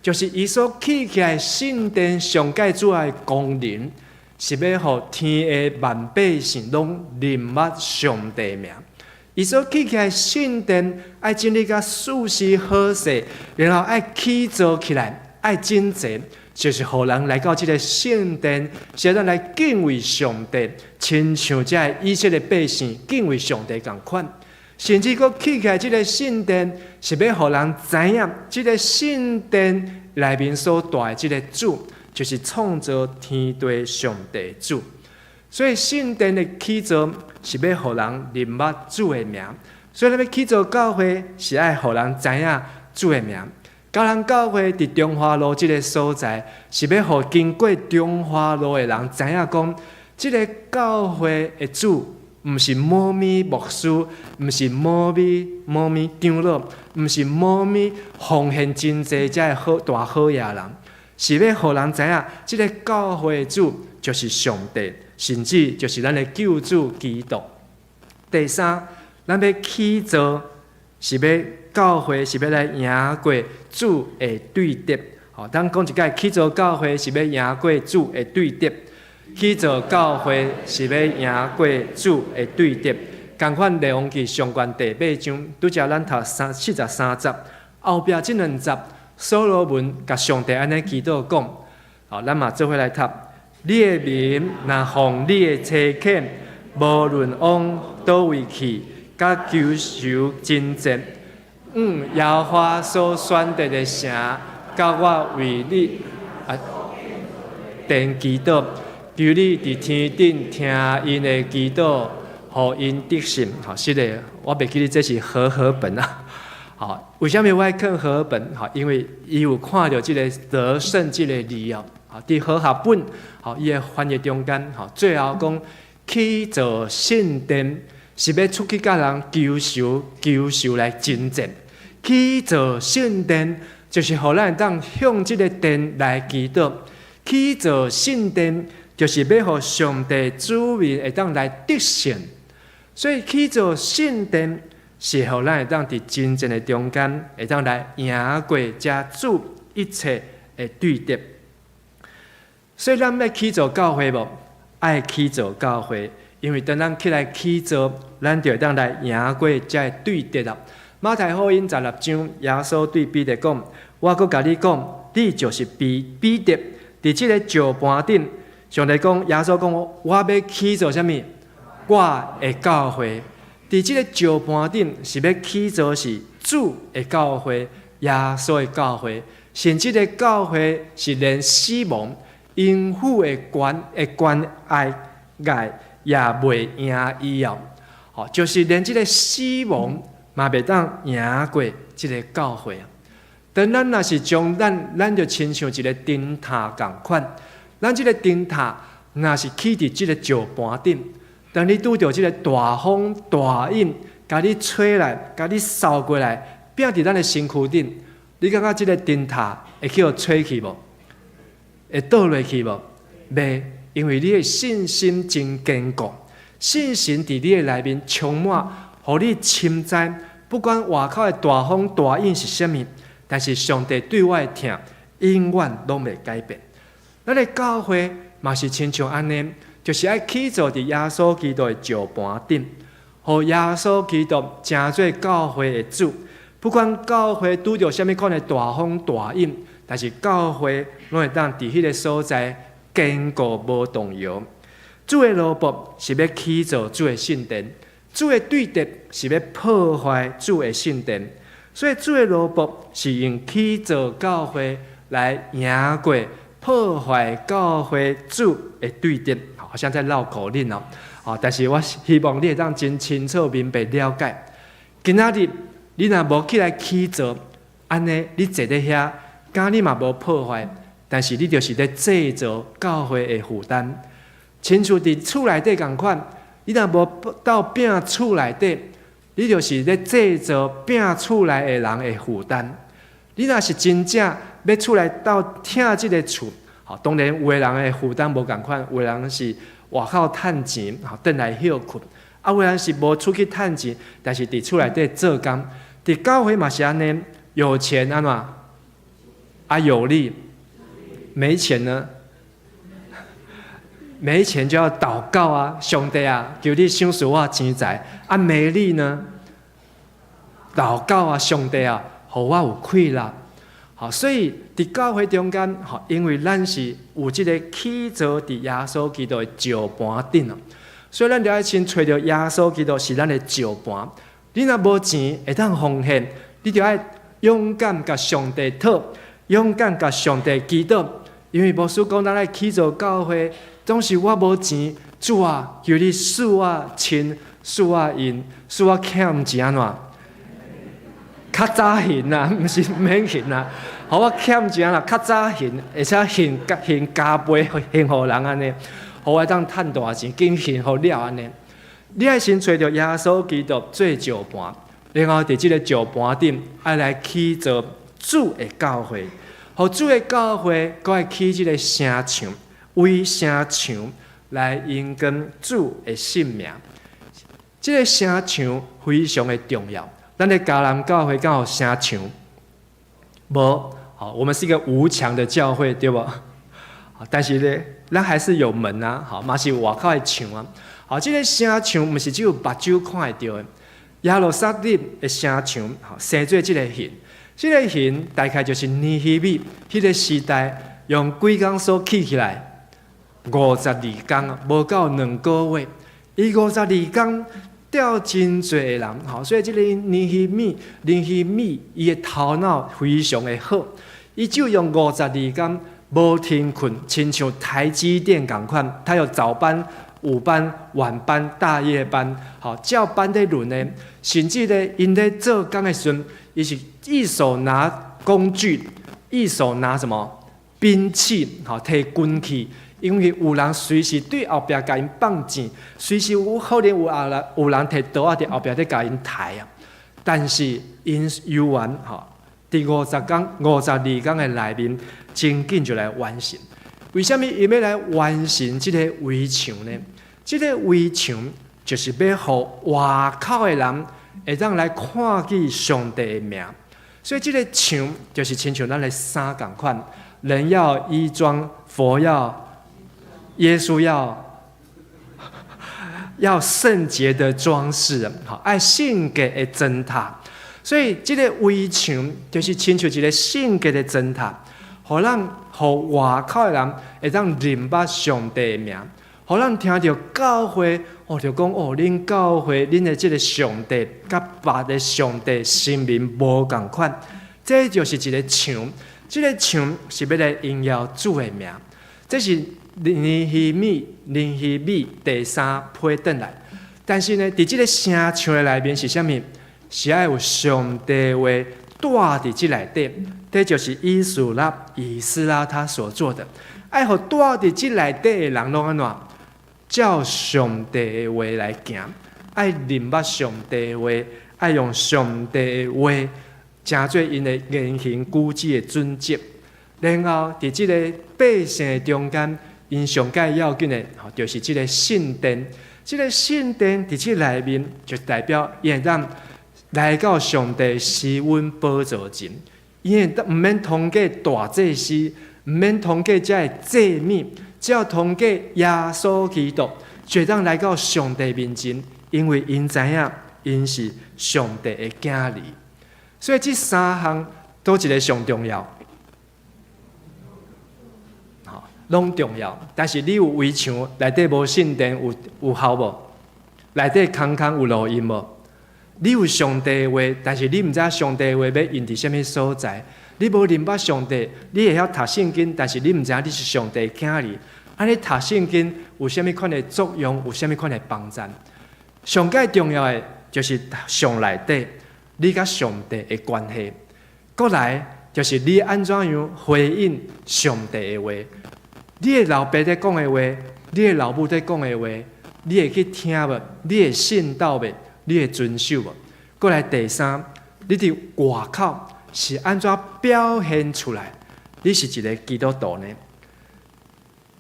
就是伊所起起來聖殿上蓋主要的功能，是欲予天下萬百姓攏認捌上帝名。伊所起起來聖殿愛整理甲四時好勢，然後愛起造起來，愛整齊，就是予人來到這个聖殿，是咱來敬畏上帝，親像這个以色列百姓敬畏上帝仝款。甚至閣起起來這个聖殿，是欲予人知影，這个聖殿內面所蹛的這个主，就是創造天地上帝主。所以聖殿的起造是欲予人認捌主的名，所以咱欲起造教會是愛予人知影主的名。教人教會佇中華路這个所在，是欲予經過中華路的人知影講，這个教會的主毋是某物牧師，毋是某物某物長老，毋是某物奉獻真濟這个好大好野人，是欲予人知影，這个教會的主就是上帝。甚至就是咱的救主基督。第三，咱欲起造是欲教會是欲來贏過主的對敵。吼，咱講一擺，起造教會是欲贏過主的對敵。起造教會是欲贏過主的對敵。仝款列王紀上卷第八章，拄才咱讀43節，後壁這兩節，所羅門共上帝按呢祈禱講，吼，咱嘛做伙來讀。你的民若奉你的差遣，無論往佗位去，佮求仇爭戰，往耶和華所選擇的城，佮我為你啊殿祈禱，求你佇天頂聽𪜶的祈禱，予𪜶得勝。吼，是的，我袂記得這是和合本啊。吼，為啥物我愛看和合本？吼，因為伊有看著這个得勝這个字哦。吼，佇和合本，吼，伊的翻譯中間，吼，最後講起造聖殿是欲出去佮人求仇，求仇來爭戰。起造聖殿就是予咱會當向這个殿來祈禱。起造聖殿就是欲予上帝子民會當來得勝，所以起造聖殿是予咱會當佇征戰的中間，會當來贏過遮主一切的對敵。所以咱欲起造教會無？愛起造教會，因為當咱起來起造，咱就會當來贏過遮个對敵啦。馬太福音十六章，耶穌對彼得講：我閣共你講，你就是彼得，佇這个石盤頂，上帝講，耶穌講，我欲起造啥物？我的教會。佇這个石盤頂是欲起造是主的教會，耶穌的教會，甚至這个教會是連死亡、陰府的權的關隘也袂贏伊哦。吼，就是連這个死亡嘛袂當贏過這个教會啊。當咱若是將咱，咱就親像一个燈塔仝款，咱這个燈塔若是起佇這个石盤頂，當你拄著這个大風大湧，共你吹來，共你掃過來，拚佇咱的身軀頂，你感覺這个燈塔會去予吹去無？會倒落去無？袂，因為你的信心真堅固，信心佇你的內面充滿，予你深知，不管外口的大風大湧是啥物，但是上帝對我的疼永遠攏袂改變。咱的教會嘛是親像按呢，就是愛起造佇耶穌基督的石盤頂，予耶穌基督成做教會的主。不管教會拄著啥物款的大風大湧，但是教會攏會當佇彼个所在堅固無動搖。主的奴僕是欲起造主的聖殿，主的對敵是欲破壞主的聖殿，所以主的奴僕是用起造教會來贏過破壞教會主的對敵，好像在繞口令哦。但是我希望你會當真清楚明白了解。今仔日你若無起來起造，按呢你坐佇遐，敢你嘛無破壞，但是你就是咧製造教會的負擔。親像佇厝內底仝款，你若無鬥拚厝內底，你就是咧製造拚厝內的人的負擔。你若是真正欲出來鬥疼這个厝，吼，當然有的人的負擔無仝款，有的人是外口趁錢，吼，轉來歇睏；啊，有的人是無出去趁錢，但是佇厝內底做工。佇教會嘛是按呢，有錢按怎？啊有力，沒錢呢？沒錢就要禱告啊，上帝啊，求你賞賜我錢財。啊，沒力呢？禱告啊，上帝啊，予我有氣力。好，所以佇教會中間，吼，因為咱是有這个起造佇耶穌基督的石盤頂哦，所以咱就愛先揣著耶穌基督是咱的石盤。你若無錢會當奉獻，你就愛勇敢共上帝討，勇敢共上帝祈禱。因為牧師講，咱愛起造教會，總是我無錢，主啊，求你賜我錢，賜我閒，賜我欠錢按怎？較早還啊，毋是免還啊，予我欠錢啦，較早還，而且還還加倍還予人按呢，予我會當趁大錢，緊還予了按呢。你愛先揣著耶穌基督做石盤，然後佇這个石盤頂愛來起造主的教會，予主的教會閣愛起這个城牆，圍城牆來榮光主的聖名。這个城牆非常的重要。咱的迦南教會敢有城牆？無，好，我們是一個無牆的教會，對無？但是呢，咱還是有門啊，好，嘛是外口的牆啊。好，這个城牆毋是只有目睭看會著的。耶路撒冷的城牆，好，生做這个形，這个形大概就是尼希米彼个時代用幾工所起起來，52工啊，無夠2個月，伊52工調真濟的人，吼，所以這个尼希米伊的頭腦非常的好，伊就用52工無停睏，親像台積電仝款，他有早班、午班、晚班、大夜班，好，照班咧輪的，甚至咧，𪜶咧做工的時陣，伊是一手拿工具，一手拿什麼兵器，好，提軍器。因為有人隨時對後壁共𪜶放箭，隨時有可能有人提刀仔佇後壁咧共𪜶刣啊。但是𪜶猶原吼，佇50工、52工的內面，真緊就來完成。為啥物伊欲來完成這個圍牆呢？這個圍牆就是欲予外口的人會當來看見上帝的名。所以這個牆就是親像咱的衫仝款，人要衣裝，佛要耶穌要聖潔的裝飾，好，愛聖潔的燈塔。所以這個圍牆就是親像一個聖潔的燈塔，予咱予外口的人會當認捌上帝的名，予咱聽著教會，哦，就講哦，恁教會恁的這個上帝，佮別的上帝神明無仝款，這就是一個牆，這個牆是欲來榮耀主的名，這是尼希米第三批轉來，但是呢，佇這個城牆的內面是啥物？是愛有上帝話蹛佇這內底，這就是以斯拉他所做的。愛予蹛佇這內底的人攏按怎？照上帝的話來行，愛認捌上帝的話，愛用上帝的話，成做𪜶的言行舉止的準則。然後佇這個百姓的中間，𪜶上蓋要緊的，就是這個聖殿。這個聖殿佇這內面，就代表伊會當來到上帝施恩寶座前，伊會毋免通過大祭司，毋免通過這个祭物，只要通過耶穌基督，就會當來到上帝面前，因為𪜶知影，𪜶是上帝的囝兒。所以這三項佗一个上重要？吼，攏重要。但是你有圍牆，內底無聖殿，有效無？內底空空有路用無？你有上帝的話，但是你毋知上帝的話欲用佇啥物所在。你無認捌上帝，你會曉讀聖經，但是你毋知影你是上帝囝兒。按呢讀聖經有啥物款的作用？有啥物款的幫助？上蓋重要的就是上內底你佮上帝的關係。過來就是你按怎樣回應上帝的話。你的老爸咧講的話，你的老母咧講的話，你會去聽無？你會信道袂？你會遵守無？過來第三，你佇外口是按怎表現出來？你是一个基督徒呢？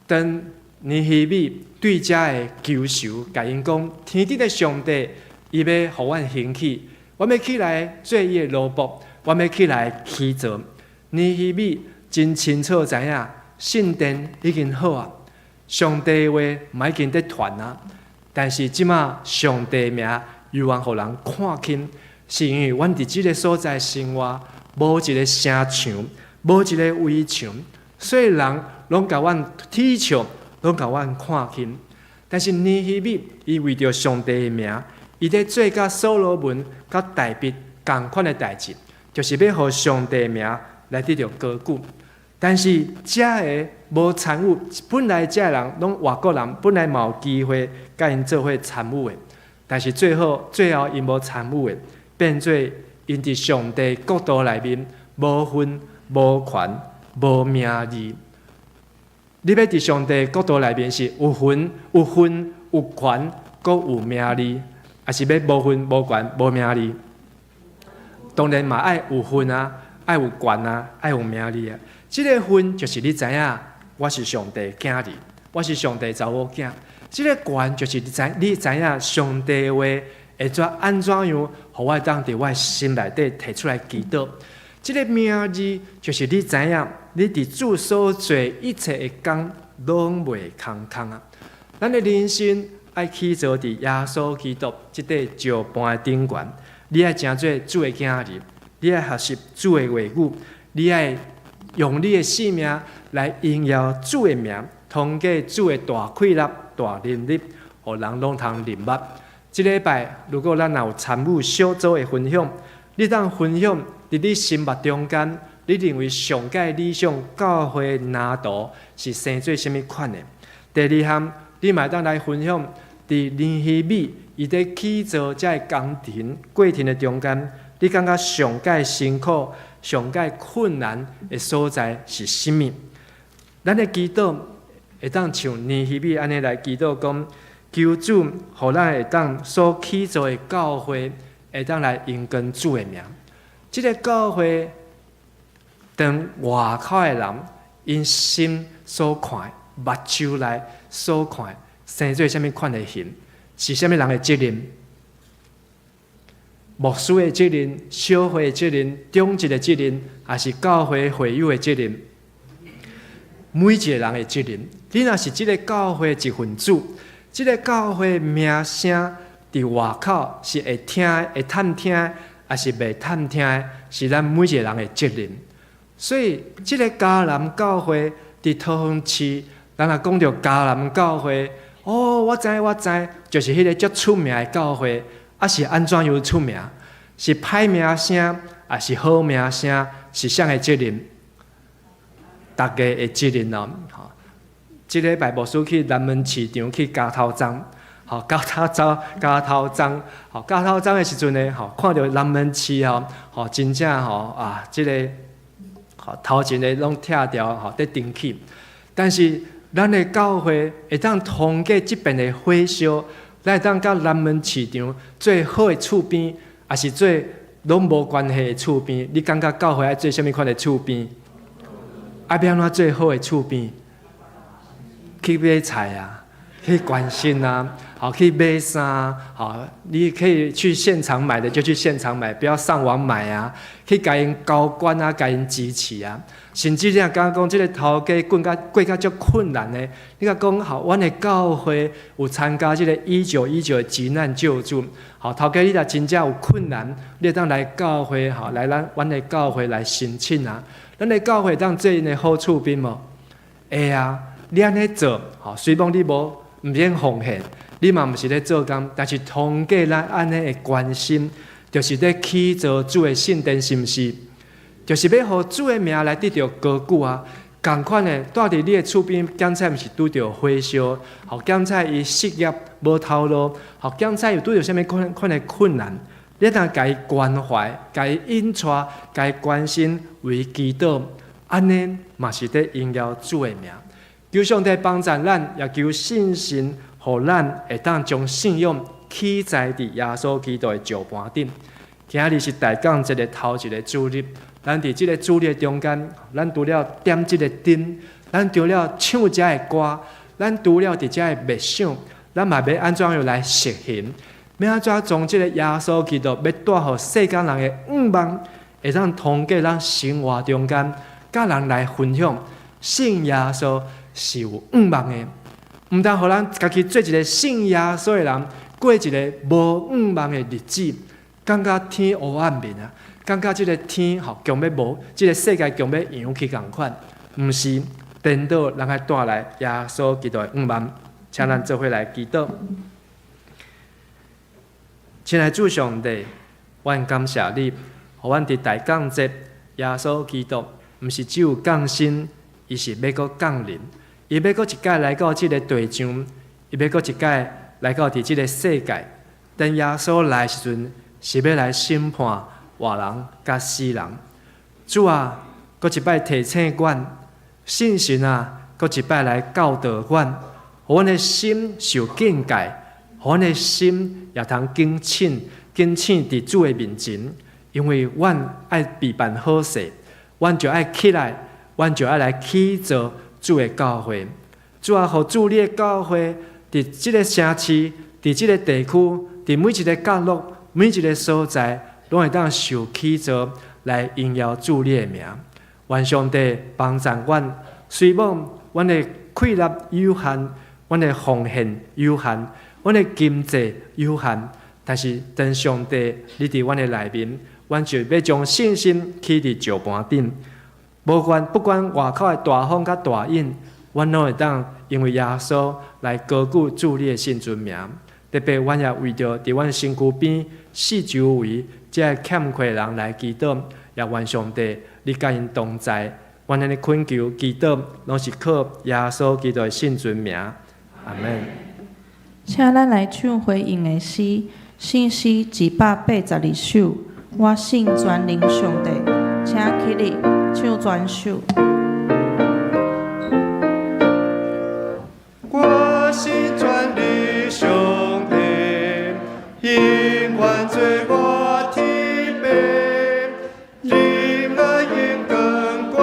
當尼希米對遮的求仇，共𪜶講，天頂的上帝，伊欲予阮興起，阮欲起來做伊的奴僕，阮欲起來起造。尼希米真清楚知影，聖殿已經好啊，上帝的話嘛已經佇傳啊，但是這馬上帝名猶原予人看輕，是因為阮佇這个所在生活，無一个城牆，無一个圍牆，所以人攏共阮恥笑，攏共阮看輕。但是尼希米伊為著上帝的名，伊咧做佮所羅門、佮大衛仝款的代誌，就是欲予上帝的名來得著高舉。但是遮个無參與，本來遮个人攏外國人，本來嘛有機會佮𪜶做伙參與的，但是最後𪜶無參與的，變做𪜶佇上帝國度內面無份、無權、無名字。你欲佇上帝國度內面是有份、有份、有權，閣有名字，抑是欲無份、無權、無名字？當然嘛愛有份啊，愛有權啊，愛有名字啊。這个份就是你知影，我是上帝囝兒，我是上帝查某囝。這个權就是你知影上帝話會怎按怎樣，予我當佇我心內底提出來祈禱。這个名字就是你知影，你佇主所做一切的工，攏袂空空啊！咱的人生愛起造佇耶穌基督這塊石盤的頂懸，你愛成做主的囝兒，你愛學習主的話語，你愛用你的性命來榮耀主的名，通過主的大氣力、大能力，予人攏通認捌。這禮拜如果咱若有參與小組的分享，你當分享佇你心目中間，你認為上蓋理想教會藍圖是生做啥物款的？第二項，你嘛會當來分享佇尼希米伊佇起造這个工程過程的中間，你感覺上蓋辛苦、上蓋困難的所在是啥物？咱的祈禱會當像尼希米按呢來祈禱講，求主予咱會當所起造的教會會當來榮光主的名。這个教會當外口的人 𪜶心所看，目睭內所看，生做啥物款的形，是啥物人的責任？牧師的責任、小會的責任、長執的責任，抑是教會會友的責任？每一個人的責任。你若是這个教會一份子，這个教會名聲佇外口是會聽、會探聽，抑是袂探聽的，是咱每一個人的責任。所以，這个迦南教會佇桃園市，咱若講著迦南教會，哦，我知我知，就是彼个足出名的教會，啊是按怎樣出名？是歹名聲，抑是好名聲？是啥的責任？逐家的責任哦。吼，這禮拜牧師去南門市場去加頭鬃，吼，加頭鬃加頭鬃，吼，加頭鬃的時陣呢，吼，看著南門市吼，吼，真正吼啊，這个吼頭前的攏拆掉，吼，佇重起。但是咱的教會會當通過這遍的火燒，咱會當佮南門市場做好的厝邊，抑是做攏無關係的厝邊？你感覺教會愛做啥物款的厝邊？愛欲按怎做好的厝邊？去買菜啊，去關心啊，好去買衫，好，你可以去現場買的就去現場買，不要上網買啊。去共𪜶交關啊，共𪜶支持啊。甚至你若敢講這个頭家過甲足困難的，你若講好，阮的教會有參加這个1919的急難救助，好，頭家你若真正有困難，你會當來教會，吼，來咱阮的教會來申請啊。咱的教會當做𪜶的好厝邊無？會啊，你按呢做，吼，雖罔你無毋免奉獻，你嘛毋是咧做工，但是通過咱按呢的關心，就是咧起造主的聖殿，是毋是？就是欲予主的名來得著高舉啊！仝款的，蹛佇你的厝邊，檢查毋是拄著火燒，予檢查伊失業無頭路，予檢查有拄著啥物款款的困難，你通共伊關懷、共伊引帶、共伊關心為祈禱，按呢嘛是佇榮耀主的名。求上帝幫助咱，也求聖神予咱會當將信仰起在佇耶穌基督的石盤頂。今仔日是大降節的頭一个主日，咱佇這个主日中間，咱除了點這个燈，咱除了唱遮的歌，咱除了佇遮的默想，咱嘛欲按怎樣來實行？欲按怎將這个耶穌基督欲帶予世間人的向望，會當通過咱生活中間，佮人來分享，信耶穌是有向望的，毋通予咱家己做一个信耶穌的人，過一个無向望的日子，感覺天烏暗面啊，感覺這个天吼強欲無，這个世界強欲揚去仝款，毋是顛倒，咱愛帶來耶穌基督的向望，請咱做伙來祈禱。親愛主上帝，阮感謝你，予阮佇大降節，耶穌基督毋是只有降生，伊是欲閣降臨，伊欲閣一擺來到這个地上，伊欲閣一擺來到佇這个世界。等耶穌來時陣，是欲來審判活人佮死人。主啊，閣一擺提醒阮，聖神啊，閣一擺來教導阮，予阮的心受警戒，予阮的心也通警醒，警醒佇主的面前，因為阮愛備辦好勢，阮就愛起來，阮就愛來起造主的教會。主啊，予主你的教會佇這个城市，佇這个地區，佇每一个角落，每一个所在，攏會當受起造來榮耀主你的名。願上帝幫助阮，雖罔阮的氣力有限，阮的奉獻有限，阮的經濟有限，但是當上帝你佇阮的內面，阮就欲將信心起佇石盤頂。無管不管外口的大風佮大湧，阮攏會當因為耶穌來高舉主你的聖尊名。特別，阮也為著佇阮身軀邊四周圍這欠缺人來祈禱，也願上帝你佮𪜶同在。阮按呢懇求祈禱，攏是靠耶穌基督的聖尊名。阿門。請咱來唱回應的詩，聖詩282首。我信全能上帝，請起立唱全首。我信全能上帝，永遠做我天父，仁愛永恆，權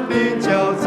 柄照存，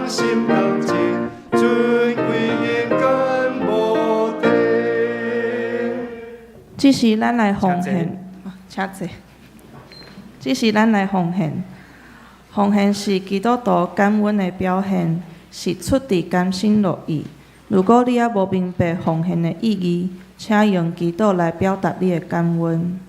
心同情，尊贵勇敢无停。這時咱來奉獻，請坐。這時咱來奉獻，奉獻是基督徒感恩的表現，是出自甘心樂意。如果你猶無明白奉獻的意義，請用祈禱來表達你的感恩。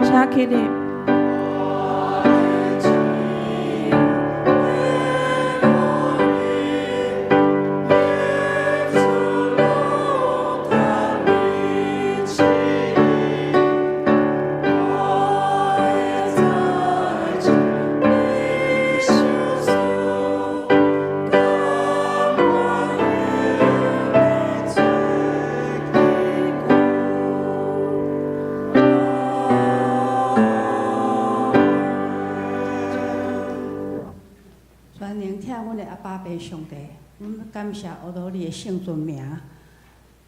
請起立。全能疼阮的阿爸父上帝，阮感謝阿羅你的聖尊名。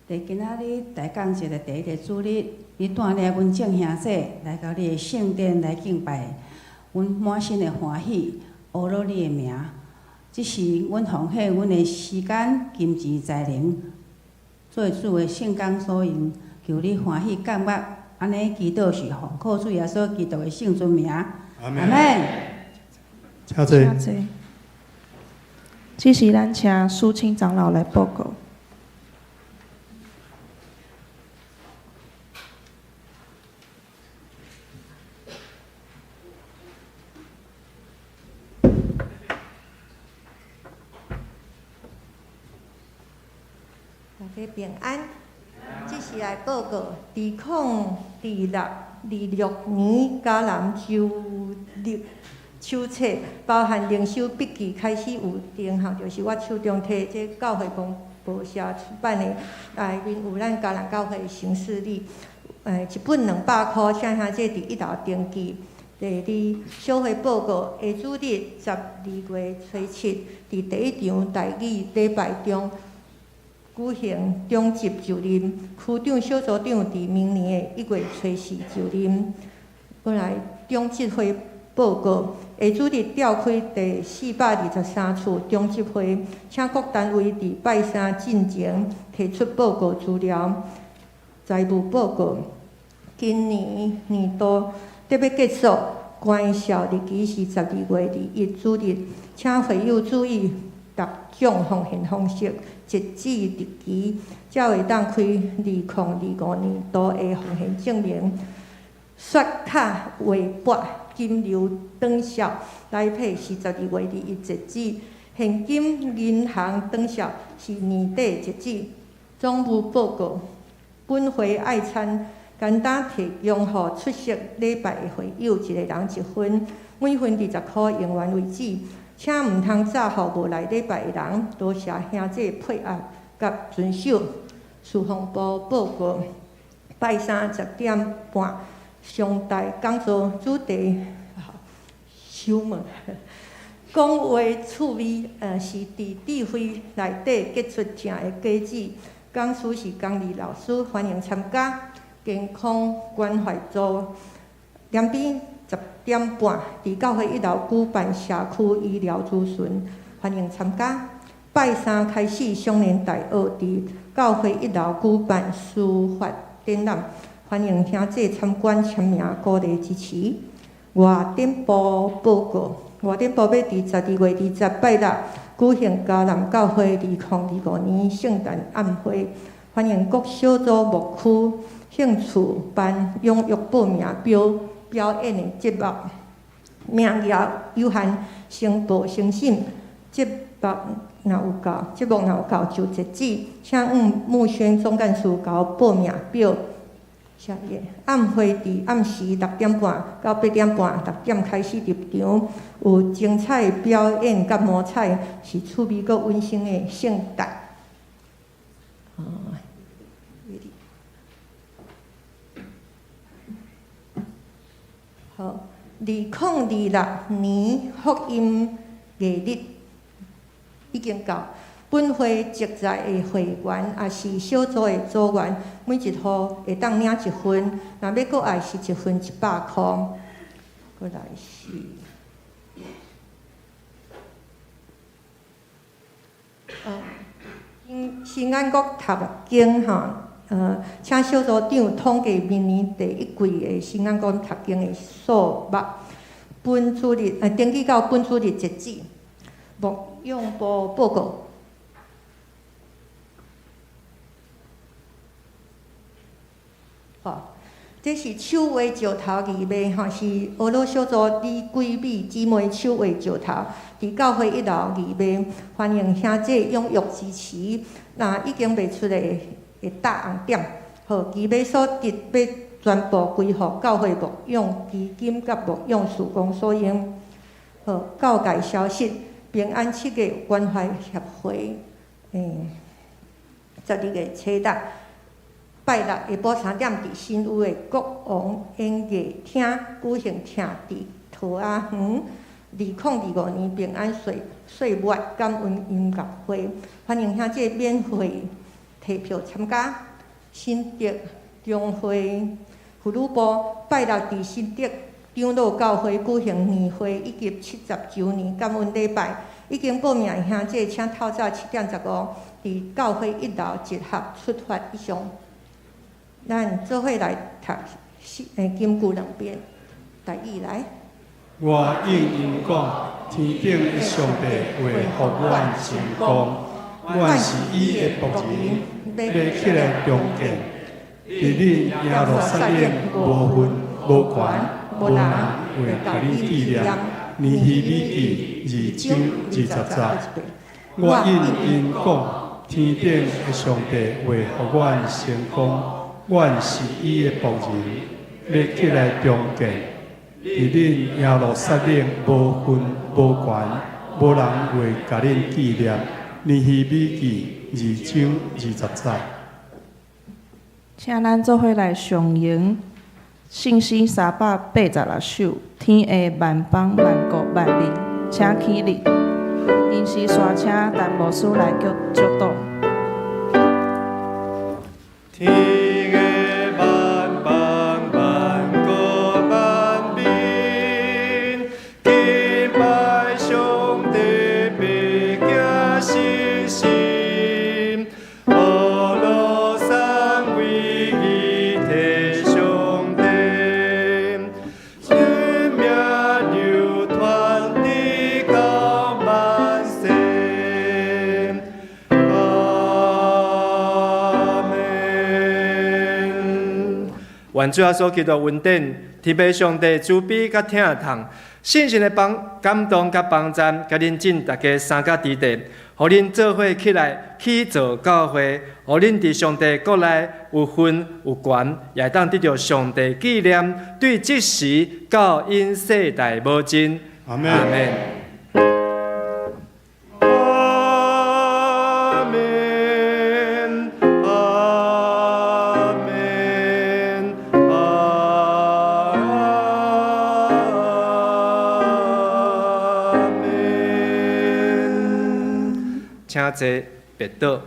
佇今仔日大降節的第一个主日，你帶領阮眾兄弟來到你的聖殿來敬拜，阮滿心的歡喜，阿羅你的名。這是阮奉獻阮的時間、金錢、才能，做主的聖工所用，求你歡喜感覺。按呢祈禱是奉靠主耶穌基督的聖尊名。阿們。請坐。請坐。這時咱請蘇青長老來報告。大家平安。這是來報告，2026年嘉南州立手冊，包含靈修筆記開始有訂吼，就是我手中提這教會公報社出版的，內面有咱嘉南教會的行事曆，一本200箍，請兄弟佇一樓登記。第二，小會報告，下主日12月初7，佇第一場台語禮拜中舉行長執就任，區長小組長佇明年的1月初4就任。過來長執會報告，下主日召開第423次長執會，請各單位佇拜三進前提出報告資料。財務報告，今年年度得欲結束，關銷日期是12月21主日，請會友注意逐種奉獻方式，截止日期，才會當開2025年度的奉獻證明。刷卡劃撥金流轉銷來批是12月21截止，現金銀行轉銷是年底截止。總務報告，本會愛餐簡單提供予出席禮拜的會友一個人一份，每份20箍用完為止。請毋通炸予無來禮拜的人，多謝兄弟配合佮遵守。事奉部報告，拜三10點半，上大講座主題，收問。講話趣味，是佇智慧內底結出疼的果子。講師是江麗老師，歡迎參加。健康關懷組，兩邊10點半，佇教會一樓舉辦社區醫療諮詢，歡迎參加。拜三開始，少年大學佇教會一樓舉辦書法展覽，歡迎兄弟參觀簽名，鼓勵支持。外展部報告，外展部欲佇12月20拜六舉行嘉南教會2025年聖誕晚會，歡迎各小組牧區興趣班踴躍報名表演的節目，名額有限，先報先審。節目若有夠，節目若有夠就截止，請向牧宣總幹事交報名表。下一個晚會佇暗時6點半到8點半，6點開始入場，有精彩表演佮摸彩，是趣味閣溫馨的聖誕。哦，好，2026年福音藝日已經到。本會職在的會員，抑是小組的組員，每一戶會當領一份。若欲閣愛是一份100箍。閣來是，新安國讀經吼，請小組長統計明年第一季的新安國讀經的數目。本主日，登記到本主日截止。牧養部報告。吼，這是手畫石頭義賣吼，是俄羅小組李桂美姊妹手畫石頭，佇教會一樓義賣，歡迎兄弟踴躍支持。若已經賣出的會搭紅點，好，義賣所得欲全部歸予教會牧養基金佮牧養事工所用。好，教界消息，平安七月關懷協會，12月初六。拜六下晡3點，佇新屋的國王演藝廳舉行徛佇桃仔園2025年平安歲歲末感恩音樂會，歡迎兄弟免費提票參加。新竹中會婦女部拜六佇新竹長老教會舉行年會以及70週年感恩禮拜，已經報名的兄弟請透早7點15佇教會一樓集合出發以上。咱做伙來讀金句兩遍，台語來。我應因講，天頂的上帝會予阮成功，阮是伊的僕人，欲起來重建。佇恁耶路撒冷無份無權，無人會共恁紀念。尼希米記2章20節。我應因講，天頂的上帝會予阮成功，阮是伊的僕人，欲起來重建。佇恁耶路撒冷無份無權，無人會共恁紀念。尼希米記2章20節。請咱做伙來上詠聖詩386首，天下萬邦萬國萬民，請起立。臨時煞請陳牧師來祝祝禱。天下萬邦萬國萬民，敬拜上帝，別驚信心，歌羅讚為義的上帝，尊名流傳直到萬世。阿們。願主耶穌基督恩典，天父上帝慈悲佮疼痛，聖神的幫感動佮幫贊，佮恁進大家三甲之地，予恁做伙起來起造教會，予恁佇上帝國內有份有權，也會當得著上帝紀念，對這時到永世代無盡。阿們。阿們。阿們，阿們，阿們。請坐，別倒。